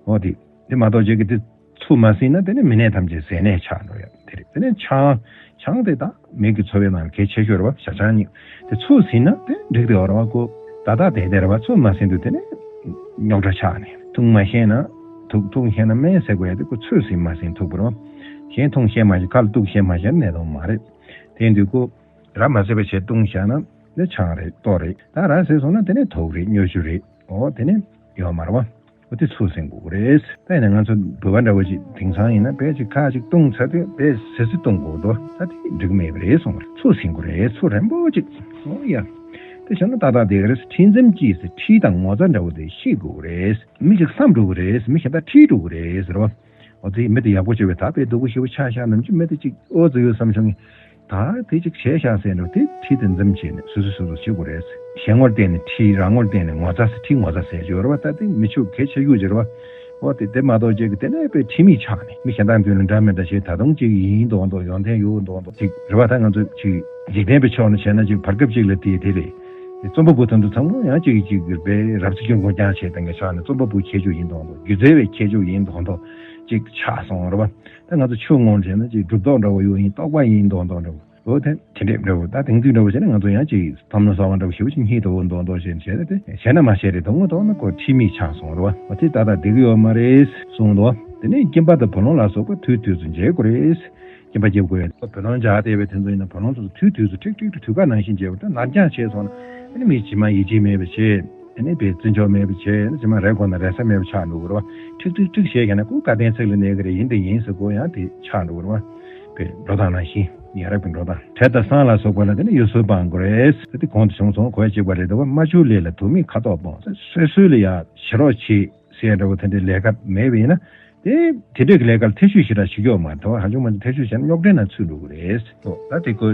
འོ་དེ། དེ་མ་གཏོགས་ཅིག་གི་དེ་ཚོད་མ་ཟིན་ན་དེ་ནས་མི་ནད་ཐམས་ཅད་ཟས་ནད་ཆགས་འགྲོ་ཡ་དེ་རེད། དེ་ནས་ཆང་། ཆང་དེ་ད་མི་གི་འཚོ་བའི་ནང་གལ་ཆེ་ཤོས་རེད་བ། ཞྭ་ཆང་གཉིས་དེ་ཚོད་ཟིན་ན་དེ་འགྲིག་དེ་ཡོད་རེད་བ། ཁོ་ད་ད་བསྡད་བསྡད་རེད་བ། ཚོད་མ་ཟིན་དུས་དེ་ནས་རྙོག་དྲ་ཆགས་ནས། འཐུང་མ་ཤེས་ན་འཐུང་། འཐུང་ཤེས་ན་སྨན་ཟེར་དགོས་ཡ་དེ་ཁོ་ཚོད་ཟིན་མ་ཟིན་ཐུག་པ་རེད་བ། གཞན་འཐུང་ཤེས་མ་ཤེས། ཁ་ལ་གཏུག་ཤེས་མ་ཤེས་ན་ནད་གདོན་མ་རེད། དེ་ཡིན་དུས་ཁོ་ར་མ་བཟོད་པ་བྱས་བཏུང་བཞག་ན་ནི་ཆང་རེད། ལྟོ་རེད། ད་ར་བཟོས་སོང་ན་དེ་ནས་དུག་རེད། སྨྱོ་ཆུ་རེད། འོ་དེ་ནས་ཡོད་མ་རེད་བ། འོ་དེ་ཚོད་ཟིན་དགོས་ཀྱི་རེད། ད་ཡིན་ན་ང་ཚོ་བོད་པ་འདྲ་བོ་ཅིག་དེང་སང་ཡིན་ན་དཔེ་ཅིག་ཁ་ཅིག་བཏུང་ཚར་དུས་དཔེ་སིལ་སིལ་བཏུང་དགོས་འདུག་ད་དེ་འགྲིག་མེད་པ་རེད་གསུངས་པ་རེད། ཚོད་ཟིན་དགོས་རེད། ཚོད་རན་པོ་ཅིག་འོ་ཡ། དེ་བྱས་ན་ཏག་ཏག་བསྡད་ཀྱི་རེད། ཁྲིད་འཛེམ་གྱིས་ཟེར། ཁྲིད་དང་ངོ་ཚ་འདྲ་བོ་དེ་ཤེས་དགོས་ཀྱི་རེད། མི་ཅིག་བསམ་འགྲོ་གི་རེད། མི་གཞན་དག་ཁྲིད་འགྲོ་གི་རེད་ཟེར་བ། འོ་དེ་མི་དེ་ཡག་པོ་བྱས་པས་ད་དཔེ་སྡུག་པོ་ཞེ་པོ་ཆགས་ཤག་ནམ་རྒྱུན་མི་དེ་ཅིག་ཨོ་ཙི་ཡོད་བསམ་བྱུང་ངས། ད་དེ་ཅིག་བྱས་ཤག་ཟེར་འགྲོ་དེ་ཁྲིད་དེ་འཛེམ་བྱས་ནས་སོ་སོ་སོ་སོ་བྱེད་དགོས་རེད། གཞན་ངོར་བལྟས་ནས་ཁྲིད། རང་ངོར་བལྟས་ནས་ངོ་ཚ་ཟེར། ཁྲིད་ངོ་ཚ་ཟེར་གྱི་ཡོད་རེད་བ། ད་དེ་མི་ཆོག་གལ་ཆེ་ཤོས་ཅིག་རེད་བ། འོ་དེ་དེ་མ་གཏོགས་ཅིག་གི་དེ་ནས་དཔེ་ཁྲིད་མི་ཆགས་ནས་མི་གཞན་དང་མདུན་ལ་འདྲ་མི་འདྲ་བྱས། ད་དུང་ཅིག་ཡིན་མདོག་མདོག་ཡོན་ཏན་ཡོད་མདོག་མདོག་ཅིག་རེད་བ། ད་ང་ཚོ་ཅིག་འཇིག་རྟེན་པའི་ཕྱོགས་ནས་བྱས་ན་ཅིག་བར་སྐབས་ཅིག་ལ་དེ་དེ་རེད། རྩོམ་པ་པོ་དེ་ཚོ་ཚང་མ་ཡང་གཅིག་གིས་གཅིག་གིས་དཔེ་རབ་ཚེ་སྐྱོན་གོང་རྐྱང་བྱས་བཏང་གི་ཆགས་ནས། རྩོམ་པ་པོ་ཁྱད་ཆོས་ཡིན་མདོག་མདོག་སྒྱུ་རྩལ་བའི་ཁྱད་ཆོས་ཡིན་མདོག་མདོག་ཅིག་ཆགས་སོང་རེད་བ། ད་ང་ཚོ་ཆོས་ངོ་བྱས་ན་ཅིག་སྒྲུབ་རྟོག་འདྲ་བོ་ཡོད་ཡིན། རྟོག་པ་ཡིན་མདོག་མདོག་འདྲ་བོ། འོ་དེ་དེ་འདྲས་འདྲ་བོ། ད་དེང་དུས་འདྲ་བོ་བྱས་ན་ང་ཚོ་ཡང་ཅིག་བསམ་བློ་གསར་བ་འདྲ་བོ་ཞེ་པོ་ཅིག་སྙིང་དུ་འོ་མདོག་མདོག་བྱས་བྱས་ཏེ། བྱས་ན་མ་བྱས་རེད་དོ་ངོ་མདོག་ན་ཁོ་ཁྲིད་མི་ཆགས་སོང་རེད་བ། འོ་དེ་ཏག་ཏག་བསྡད་ཀྱི་ཡོད་མ་རེད་གསུངས་འདུག་དེ་ནས་སྐྱིན་པ་དང་བུ་ལོན་ལ་སོགས་པ་དུས་དུས་སུ་འཇལ་དགོས་རེད། སྐྱིན་པ་རྒྱབ་དགོས། བུ་ལོན་འཇལ་བསྡད་པའི་དེ་ཚོ་ཡིན་ན་བུ་ལོན་ཚོ་དུས་དུས་སུ་ཁྲིག་ཁྲིག་ཏུ་དུས་བཀག་ནང་བཞིན་འཇལ་བ་དང་། ནར་འགྱངས་བྱས་སོང་ན་ཨ་ནི་མི་ཇི་མ་ཡིད་ཆེས་མེད་པ་བྱས། ཨ་ནི་བའི་བརྩི་འཇོག་མེད་པ་བྱས། ཨ་ནི་ཇི་མ་རེ་དགོས་ན་རེ་ས་མེད་པ་ཆགས་འགྲོ་གི་རེད་བ། ཁྲིག་ཁྲིག་ཁྲིག་བྱས་ཀྱང་ན་ཁོ་བཀའ་བསྟན་ཚིག་ལ་གནས་ཀྱི་རེད། ཡིན་དེ་ཡིན་ཟེར་དགོས་ཡང་དེ་ཆགས་འགྲོ་གི་རེད་བ། བའི་འགྲོ་སྟངས་ནང་བཞིན་ཡ་རབས་ཀྱི་འགྲོ་སྟངས། བྲེ་དང་ཟངས་ལ་སོགས་པ་ལ་དེ་ནི་ཡུལ་སྲོལ་སྤང་དགོས་རེད། དེ་གོང་དུ་བྱུང་སོང་། གོ་ཡ་གཅིག་པ་རེད་འདུག་བ། མ་བྱུག་ལས་ལ་དུག་མེད་ཁ་དོག་སྤོང་ཟེར། སོ་སོའི་ལ་ཡ་ཞེ་རོགས་བྱེད་ཟེར་འདྲ་བོ་དེ་འདྲའི་ལས་ཀ་མེད་པ་ཡིན་ན། དེ་དེ་འདྲའི་ལས་ཀར་ཐེ་བྱུས་ཞེ་དྲག་བྱེད་རྒྱུ་མ་རེད། དེ་བ་ཧ་ཅང་མ་ཐེ་བྱུས་བྱས་ན་རྙོག་དྲའི་ནང་ཚུད་འགྲོ་གི་རེད། ད་དེ་ཁོ་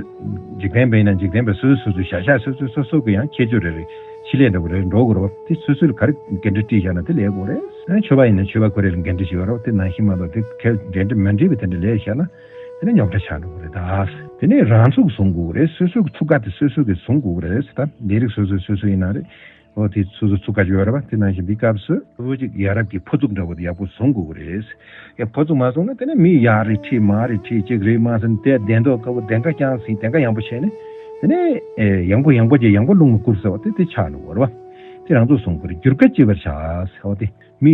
འཇིག་རྟེན་པ་ཡིན་ན་འཇིག་རྟེན་པ་སོ་སོ་སོ་སོའི་བྱ་གཞག་སོ་སོ་སོ་སོ་གི་ཡང་ཁྱད་ཆོས་རེ་རེ་ཆེད་ལས་འདྲ་བོ་རེ་འགྲོ་དགོས་རེད་བ། དེ་སོ་སོ་ལ་ག་རེ་འགན་འཁྲི་དཀྲིས་བཞག་ན་དེ་ལས་དགོས་རེད། ཨ་ཆོས་པ་ཡིན་ན་ཆོས་པ་ཁོ་རེ་ལ་འགན་འཁྲི་ཞིག་ཡོད་རེད་བ། དེ་ནང་བཞིན་མ་གཏོགས་དེ་ཁྱད་འགན་འཁྲི་མ་འདྲེས་པའི་དེ་འདྲ་ལས་བཞག་ན་དེ་ནས་རྙོག་དྲ་ཆགས་འགྲོ་གི་རེད། ད་དེ་ནས་རང་ཚུགས་བཟུང་དགོས་རེད། སོ་སོ་གི་ཚུགས་ཀ་དེ་སོ་སོ་གིས་བཟུང་དགོས་རེད། ད་ལས་རིགས་སོ་སོའི་སོ་སོ་ཡིན་ན་རེད། འོ་དེ་སོ་སོ་ཚུགས་ཀ་ཅིག་ཡོད་རེད་བ། དེ་ནང་བཞིན་འདི་སྐབས་སུ་ཕྲུ་གུ་ཅིག་ཡ་རབས་ཀྱི་ཕོ་ཚུགས་འདྲ་བོ་དེ་ཡག་པོ་བཟུང་དགོས་ཀྱི་རེད། ཡ་ཕོ་ཚུགས་མ་བཟུང་ན་དེ་ནས་མི་ཡར་རེ་ཁྲིད་མར་རེ་ཁྲིད་ཅིག་རེད་མ་ཟེར་ནས་དེ་བདེན་མདོག་ཁ་པོ་བདེན་ཁ་རྐྱང་ཟིན་བདེན་ཁ་ཡངས་པོ་བྱས་ནས་དེ་ནས་ཨེ་ཡང་པོ་ཡང་པོ་ཅིག་ཡང་པོ་རླུང་མ་བསྐུར་ཟེར་བ་དེ་དེ་ཆགས་འགྲོ་གི་རེད་བ། དེ་རང་ཚུགས་བཟུང་དགོས་རེད། འགྱུར་ཁ་ལྕི་བར་བྱ་ཟེར་བ་དེ་མི་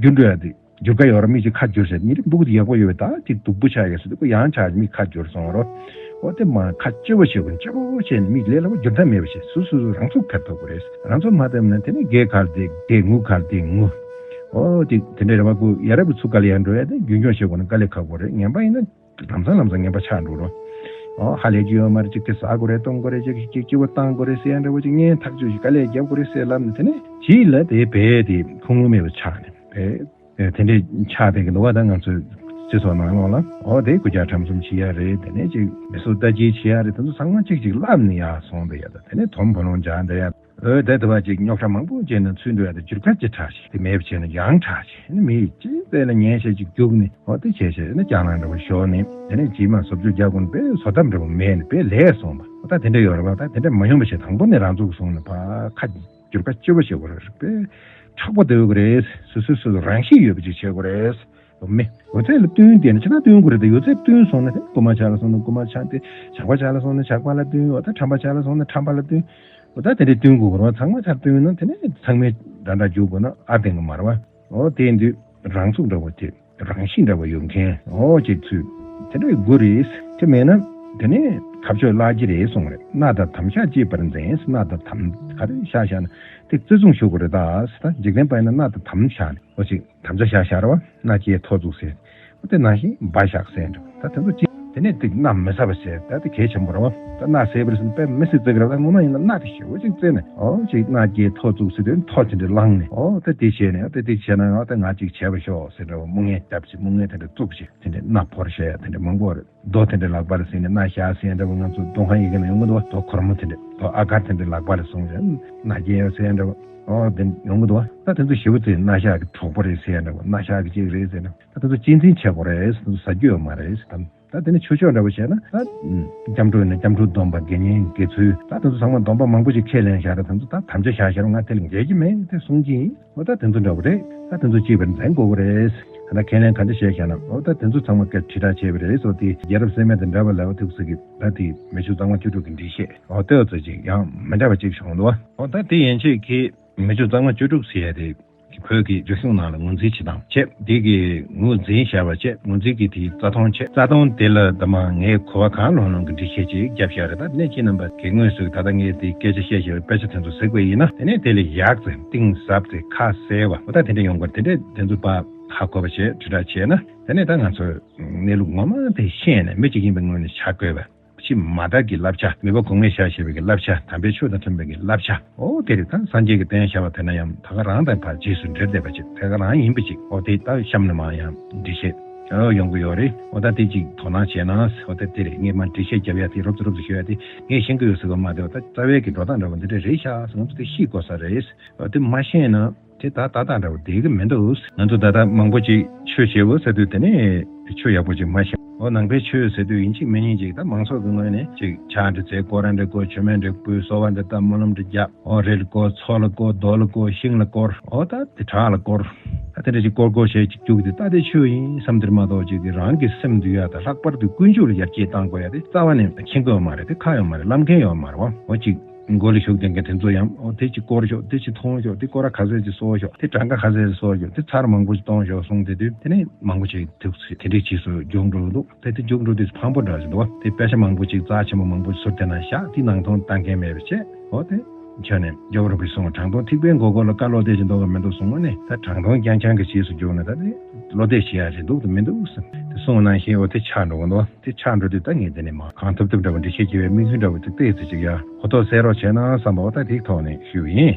འགྱུར་འགྲོ་ཡ་དེ། འགྱུར་ཁ་ཡོད་ར། མི་ཅིག་ཁ་འགྱུར་ཟེར། ཉིན་རེ་སྤུ་གུ་དེ་ཡག་པོ་ཡོད་པའི་ད་ཅིག་སྡུག་པོ་ཆགས་ཡོད་ཟེར་དུས་ཁོ་ཡང་ཆགས་མི་ཁ་འགྱུར་སོང་རོ། འོ་དེ་མ་ཁ་སྐྱོ་བོ་བྱེད་དགོས། སྐྱོ་བོ་བྱས་ནས་མི་ལས་སླ་པོ་འགྱུར་ཐབས་མེད་པ་བྱས། སོ་སོ་སོ་རང་ཚུགས་ཕེབས་ཐུབ་དགོས་རེད། རང་ཚུགས་མ་ཕེབས་ན་དེ་ནས་རྒས་ཁར་དེ་རྒས། ངུ་ཁར་དེ་ངུ། འོ་དེ་དེ་འདྲ་རེད་བ། ཁོ་ཡ་རབས་ཀྱི་ཚུགས་ཀ་ལ་ཡར་འགྲོ་ཡ་དེ་རྒྱུན་སྐྱོང་བྱེད་དགོས་ན་དཀའ་ལས་ཁག་པོ་རེད། ངན་པ་ཡིན་ན་ལམ་སང་ལམ་སང་ངན་པ་ཆགས་འགྲོ་རོ། འོ་ཧ་ལས་ཀྱི་ཡོད་མ་རེད། ཅིག་དེ་ཟ་དགོས་རེད། བཏུང་དགོས་རེད། ཅིག་ཅིག་སྐྱིད་པོ་བཏང་དགོས་རེད་ཟེར་ཡ་འདྲ་བོ་ཅིག་བརྙན་ཐག་ཆོད་ཅིག་དཀའ་ལས་རྒྱབ་དགོས་རེད་ཟེར་ལབ་ནས་དེ་ནས་རྗེས་ལ་དེ་བས་དེ་ཁུངས་ལུང་མེད་པ་ཆགས་ནས་བས། ཨེ་དེ་འདྲས་ཆགས་བསྡད་ཀྱི་འདུག་བ། ད་ང་ཚོའི་སྤྱི་ཚོགས་ནང་ལོགས་ལ། འོ་དེ་གུས་ཀྱག་ཁྲམ་གསུམ་བྱེད་ཡ་རེད། དེ་ནས་ཅིག་མི་གསོད་རྟ་འགྱེལ་བྱེད་ཡ་རེད། དེ་ཚོ་ཚང་མ་གཅིག་གཅིག་བསླབ་ནས་ཡར་སོང་བསྡད་ཡ། ད་དེ་ནས་དོམ་བུ་ལོང་སྦྱར་བསྡད་ཡ། འོ་དེ་དུ་བ་ཅིག་རྙོག་དྲ་མང་པོ་བྱས་ནས་ཚུད་འགྲོ་ཡ། དེ་འགྱུར་ཁ་ཅིག་དྲག་ཞིག་དེ་མེད་པ་བྱས་ན་ཡང་དྲག་ཞིག་ནི་མི་ཡི་ཅིག་དེ་ལ་ཉན་ཤེས་ཅིག་རྒྱུགས་ནས། འོ་དེ་བྱས་བྱས་ནི་རྒྱང་ལངས་འདྲ་བོ་ཤོར་ནས། དེ་ནས་རྗེས་མ་བཟོ་བཅོས་རྒྱག་དགོས་ནས་དཔེ་བཟོ་ཐབས་འདྲ་བོ་མེད་ནས་དཔེ་ལས་སོང་བ། འོ་ད་དེ་འདྲ་ཡོད་རེད་བ། ད་དེ་འདྲ་མ་ཡོང་བ་བྱས་དང་པོ་ནས་རང་ཚུགས་བཟུང་ནས་ཕ་ཁ། འགྱུར་ཁ་སྐྱོ་བོ་བྱེད་དགོས་རེད། དཔེ་མཁྲེགས་པོ་སྡོད་དགོས་རེད། སོ་སོས་སོ་སོ་རང་ཤེས་ཡོད་པ་ཅིག་བྱེད་དགོས་རེད། མི་ཡོད་ཚད་ལ་བསྟུན་བསྡད་ན་ཆ་ཚང་བསྟུན་དགོས་རེད། ད་ཡོད་ཚད་བསྟུན་སོང་ན་དེ་རྐུན་མ་ཆགས་ལ་སོང་ན་རྐུན་མ་ཆགས་ཏེ། ཇག་པ་ཆགས་ལ་སོང་ན་ཇག་པ་ལ་བསྟུན། འོ་ད་ཁྲམ་པ་ཆགས་ལ་སོང་ན་ཁྲམ་པ་ལ་བསྟུན། འོ་ད་དེ་འདྲས་བསྟུན་དགོས་རེད་བ། ཚང་མ་ཆ་བསྟུན་ན་དེ་ནས་ཚང་མས་འདྲ་འདྲ་རྒྱུག་དགོས་ན་ཨ་བསྟན་གི་མ་རེད་བ། འོ་དེ་ཡིན་དུས་རང་ཚུགས་འདྲ་བོ་དེ་རང་གཤིས་འདྲ་བོ་ཡོད་མཁན་འོ་ཅིག་ཚུད་དེ་འདྲས་དགོས་རེད། དེ་མེད་ན་དེ་ནས་ཐབས་མཆོག་བརླག་གི་རེད་གསུངས་རེད། མནའ་དང་དམ་བཞག་གཅེས་པར་འཛིན། མནའ་དང་དམ་ག་རེ་བཞག་བཞག་ན་དེ་བརྩི་སྲུང་ཞུ་དགོས་རེད། ད་ད་འཇིག་རྟེན་པ་ཡིན་ན་མནའ་དང་དམ་བཞག་ནས་འོ་ཅིག་དམ་བཅའ་བཞག་བཞག་རེད་བ། མནའ་སྐྱེལ་ཐོ་བཙུགས་ཟེར། འོ་དེ་ནང་བཞིན་སྦ་བཞག་ཟེར་འདྲ་བ། ད་དེ་ཚོ་གཅིག་དེ་ནས་དེ་མནའ་མི་ཟ་བ་ཟེར། ད་དེ་གལ་ཆེན་པོ་རེད་བ། ད་མནའ་ཟས་པར་ཟིན་པས་མི་སྲིད་བརྩི་གི་རེད། ད་ངོ་མ་ཡིན་ན་མནའ་དེ་ཞེ་པོ་ཅིག་བརྩིས་ནས་འོ་ཅིག་མནའ་སྐྱེལ་ཐོ་བཙུགས་ཟེར་དུས་ཐོ་དེ་འདྲ་བླངས་ནས་འོ་ད་དེ་བྱས་ནས་འོ་ད་དེ་བྱས་ན་འོ་ད་ང་ཅིག་བྱས་པ་ཤོག་ཟེར་འདྲ་བ། སྨུག་ངན་བརྒྱབ་ཅིག་སྨུག་ངན་དེ་འདྲ་བཙུགས་ཅིག་དེ་འདྲ་མནའ་བོར་བྱས་ཡ་དེ་འདྲ་མང་པོ་རེད། རྡོ་དེ་འདྲ་ལག་པ་ལ་ཟིན་ནས་མནའ་བཞག་ཟེར་འདྲ་བ། ང་ཚོ་རྡོ་ཁང་ཡི་གེ་ན་ཡོང་གི་འདུག་བ། རྡོ་གོར་མོ་དེ་འདྲ། རྡོ་ཨ་གར་དེ་འདྲ་ལག་པ་ལ་བཟུང་བྱས་མནའ་སྐྱེལ་ཡོད་ཟེར་འདྲ་བ། ཨོ་དེ་ཡོང་གི་འདུག་བ། ད་དེ་ཚོ་ཞེ་པོ་ཅིག་མནའ་བཞག་གི་གྲོགས་པོ་རེད་ཟེར་འདྲ་བ། མནའ་བཞག་གི་ཅིག་རེད་ཟེར་འདྲ་བ། ད་དེ་ཚོ་གཅེས་འཛིན་བྱེད་དགོས་རེད། དེ་ཚོ་ཟ་རྒྱུ་ཡོད་མ་རེད་དམ། ད་དེ་ནི་ཆོས་ཕྱོགས་འདྲ་བོ་བྱས་ན་ད་སྐྱབས་འགྲོ་ཡིན་ན་སྐྱབས་འགྲོ་སྡོམ་པ། དགེ་བསྙེན་དགེ་ཚུལ། ད་དེ་ཚོ་ཚང་མ་སྡོམ་པ་མང་པོ་ཅིག་ཁས་ལེན་བཞག་རེད། དེ་ཚོ་ད་དམ་བཅའ་བཞག་བཞག་རུང་ང་དེ་ལ་འགལ་གྱི་མེད་དེ་གསུང་གི་ཡིན། འོ་ད་དེ་ཚོ་འདྲ་བོ་རེད། ད་དེ་ཚོ་གཅེས་པར་འཛིན་དགོས་ཀྱི་རེད། ད་ལྟ་ཁས་ལེན་ག་འདྲ་བྱས་བཞག་ན་འོ་ད་དེ་ཚོ་ཚང་མ་སྐད་དྲིལ་བསྒྲགས་བྱས་པ་རེད། སོ་དེ་རྒྱལ་རབས་སེམས་དཔའ་དང་འདྲ་བ་ལ་འོ་ཐུགས་སྲས་ཀྱི་ད་དེ་མི་ཆོས་གཙང་མ་བཅུ་དྲུག་གི་འགྲེལ་བཤད་འོ་ལྟོས་ཚོད་ཅིག་ཡང་མི་འདྲ་བ་ཅིག་བྱུང་འདུག་འོ་ད་དེ་ཡན་ཆད་ཀྱི་མི་ཆོས་གཙང་མ་བཅུ་དྲུག་ཟེར་ཡ་དེ་བོད་ཀྱི་རྒྱུད་གཞུང་ནང་ལ་ངོས་འཛིན་བྱེད་སྟངས་བྱས། དེ་གི་ངོས་འཛིན་བྱས་པ་བྱས། ངོས་འཛིན་གྱི་དེའི་རྩ་དོན་བྱས། རྩ་དོན་དེ་ལ་ད་མ་ངས་གོ་བ་གང་ལོན་ལོན་གྱི་འགྲེལ་བཤད་ཅིག་བརྒྱབ་བཞག་རེད། ད་གནད་ཀྱི་རྣམ་པ་གི་དངོས་སུ་ད་ལྟ་ངས་དེའི་སྐད་ཆ་བཤད་བཞག་པའི་དཔེ་ཆ་དེ་ཚོ་གཟིགས་པ་ཡིན་ན་དེ་ནས་དེ་ལ་ཡག་ཙམ་གཏིང་ཟབ་ཙམ་ཁ་གསལ་བ་འོ་ད་དེ་འདྲ་ཡོང་དགོས། དེ་འདྲ་དེ་ཚོ་ཕར་ཧ་གོ་བ་བྱས་དྲིལ་བསྒྲགས་བྱས་ན་དེ་ནས་ད་ང་ཚོས་གནས་ལུགས་ངོ་མ་དེ་ཤེས་ནས་མི་གཅིག་ཡིན་པའི་ངོས་ནས་བྱ་དགོས་པ། ཕྱི་མ་དག་གི་བསླབ་བྱ། མི་ཕམ་གོང་མས་བཞག་བཞག་པའི་གི་བསླབ་བྱ། དམ་པའི་ཆོས་དང་མཐུན་པའི་གི་བསླབ་བྱ། ཨོ་དེ་རེད། ད་སངས་རྒྱས་ཀྱི་བསྟན་བྱ་བ་དེ་ན་ཡང་ད་ག་རང་དང་ཕར་རྗེས་སུ་འབྲེལ་བསྡད་པ་ཅིག་དེ་ག་རང་ཡིན་པ་ཅིག་ཨོ་དེ་ད་གཤམ་ནས་མར་ཡང་འགྲེལ་བཤད་ཨོ་ཡོང་གི་ཡོད་རེད། ཨོ་ད་དེ་ཅིག་དོ་སྣང་བྱས་ན་ཨོ་ད་དེ་རེད། ངས་མར་འགྲེལ་བཤད་རྒྱབ་ཡ་དེ་རོབ་ཙམ་རོབ་ཙམ་ཞུ་ཡ་དེ་ངས་ཤེས་ཀྱི་ཡོད་ཟེར་བ་མ་རེད། ཨོ་ད་རྩ་བའི་གི་འགྲོ་སྟངས་འདྲ་བོ་འདི་འདྲ་རེད་ཤག་ང་ཚོ་དེ་ཤེས་དགོས་ས་རེད། ཨོ་དེ་མ་ཤེས་ན། དེ་ད་ལྟ་འདྲ་བོ་བསྡད་ཀྱི་མི་འདུག་ང་ཚོ་ད་ལྟ་མང་པོ་ཅིག་ཆོས་བྱེད་འོ་ཟེར་དུས་དེ་ནས་ཆོས་ཡག་པོ་ཅིག་མ་ཤེས། འོ་ནང་པའི་ཆོས་ཟེར་དུས་ཡིན་གཅིག་མིན་གཉིས་ཅིག་ད་མང་ཚོགས་ཀྱི་ངོས་ནས་ཅིག་ཕྱག་འདྲ་འཚལ། སྐོར་ར་འདྲ་བསྐོར། མཆོད་མེ་འདྲ་ཕུལ། གསོལ་བ་འདྲ་བཏབ། སྨོན་ལམ་འདྲ་རྒྱག་འོ་རི་ལ་བསྐོར། མཚོ་ལ་བསྐོར། རྡོ་ལ་བསྐོར། ཤིང་ལ་བསྐོར། འོ་ད་དེ་བྲག་ལ་བསྐོར། ད་དེ་འདྲ་ཅིག་བསྐོར་བསྐོར་བྱས་ཅིག་རྒྱུགས་དེ་ད་དེ་ཆོས་ཡིན་བསམ་དེར་མ་གཏོགས་ཅིག་གི་རང་གི་སེམས་འདུལ་ཡ་དང་ལྷག་པར་དུ་ཀུན་སྤྱོད་ལ་ཡར་རྒྱས་གཏང་དགོས་ཡ་དེ་རྩ་བ་ནས་མཁྱེན་གྱི་ཡོད་མ་རེད། དེ་ཁག་ཡོད་མ་རེད། བསླབ་མཁན་ཡོད་མ་རེད་བ། འོ་ཅིག་མགོ་ལ་ཞུགས་ལྡན་མཁན་དེ་ཚོ་ཡང་འོ་དེ་ཅིག་སྐོར་ཤོག་དེ་ཅིག་མཐོང་ཤོག་དེ་སྐོར་ར་ག་ཚད་ཅིག་གསོ་ཤོག་དེ་གྲངས་ཀ་ག་ཚད་ཅིག་གསོ་ཤོག་དེ་ཚར་མང་པོ་ཅིག་གཏོང་ཤོག་གསུངས་དེ་དུས་དེ་ནས་མང་པོ་ཅིག་ཐུགས་སུ་དེ་འདྲའི་རྗེས་སུ་རྒྱུགས་འགྲོ་གི་འདུག་དེ་དེ་རྒྱུགས་འགྲོ་དུས་ཕངས་པོ་འདྲ་ཞིག་འདུག་དེ་དཔེ་ཆ་མང་པོ་ཅིག་རྩ་ཆེན་པོ་མང་པོ་ཟུར་དེ་ན་བཞག་དེ་ནང་དོན་ལྟ་མཁན་མེད་པ་བྱས་འོ་དེ་ཁྱོད་ནས་རྒྱལ་བ་རིན་པོ་ཆེ་གསུངས་པ་དྲང་དོན་ཐིགས་པའི་མགོ་སྐོར་ལ་བཀའ་བློ་གཏད་ཅིག་འདུག་ག་མི་འདུག་གསུངས་པ་ནས་ད་དྲང་དོན་རྐྱང་རྐྱང་གི་རྗེས་སུ་རྒྱུགས་ན་ད་དེ་བློ་གཏད་བྱེད་ཡ་རེད་འདུག་དེ་མི་འདུག་ཟེར་དེ་གསུངས་པ་ནང་བཞིན་འོ་དེ་ཆགས་འགྲོ་གི་འདུག་དེ་ཆགས་འགྲོ་དུས་ད་ངས་འདི་ནས་མ་གང་ཐུབ་ཐུབ་འདྲ་བོ་འགྲེལ་བཤད་རྒྱག་པའི་དམིགས་ཡུལ་འདྲ་བོ་དེ་ཏོག་ཙམ་ཅིག་ཡ་གོ་རྟོགས་སད་རོགས་བྱས་ན་བསམ་པ་འོ་ད་དེའི་ཐོག་ནས་ཞུས་པ་ཡིན།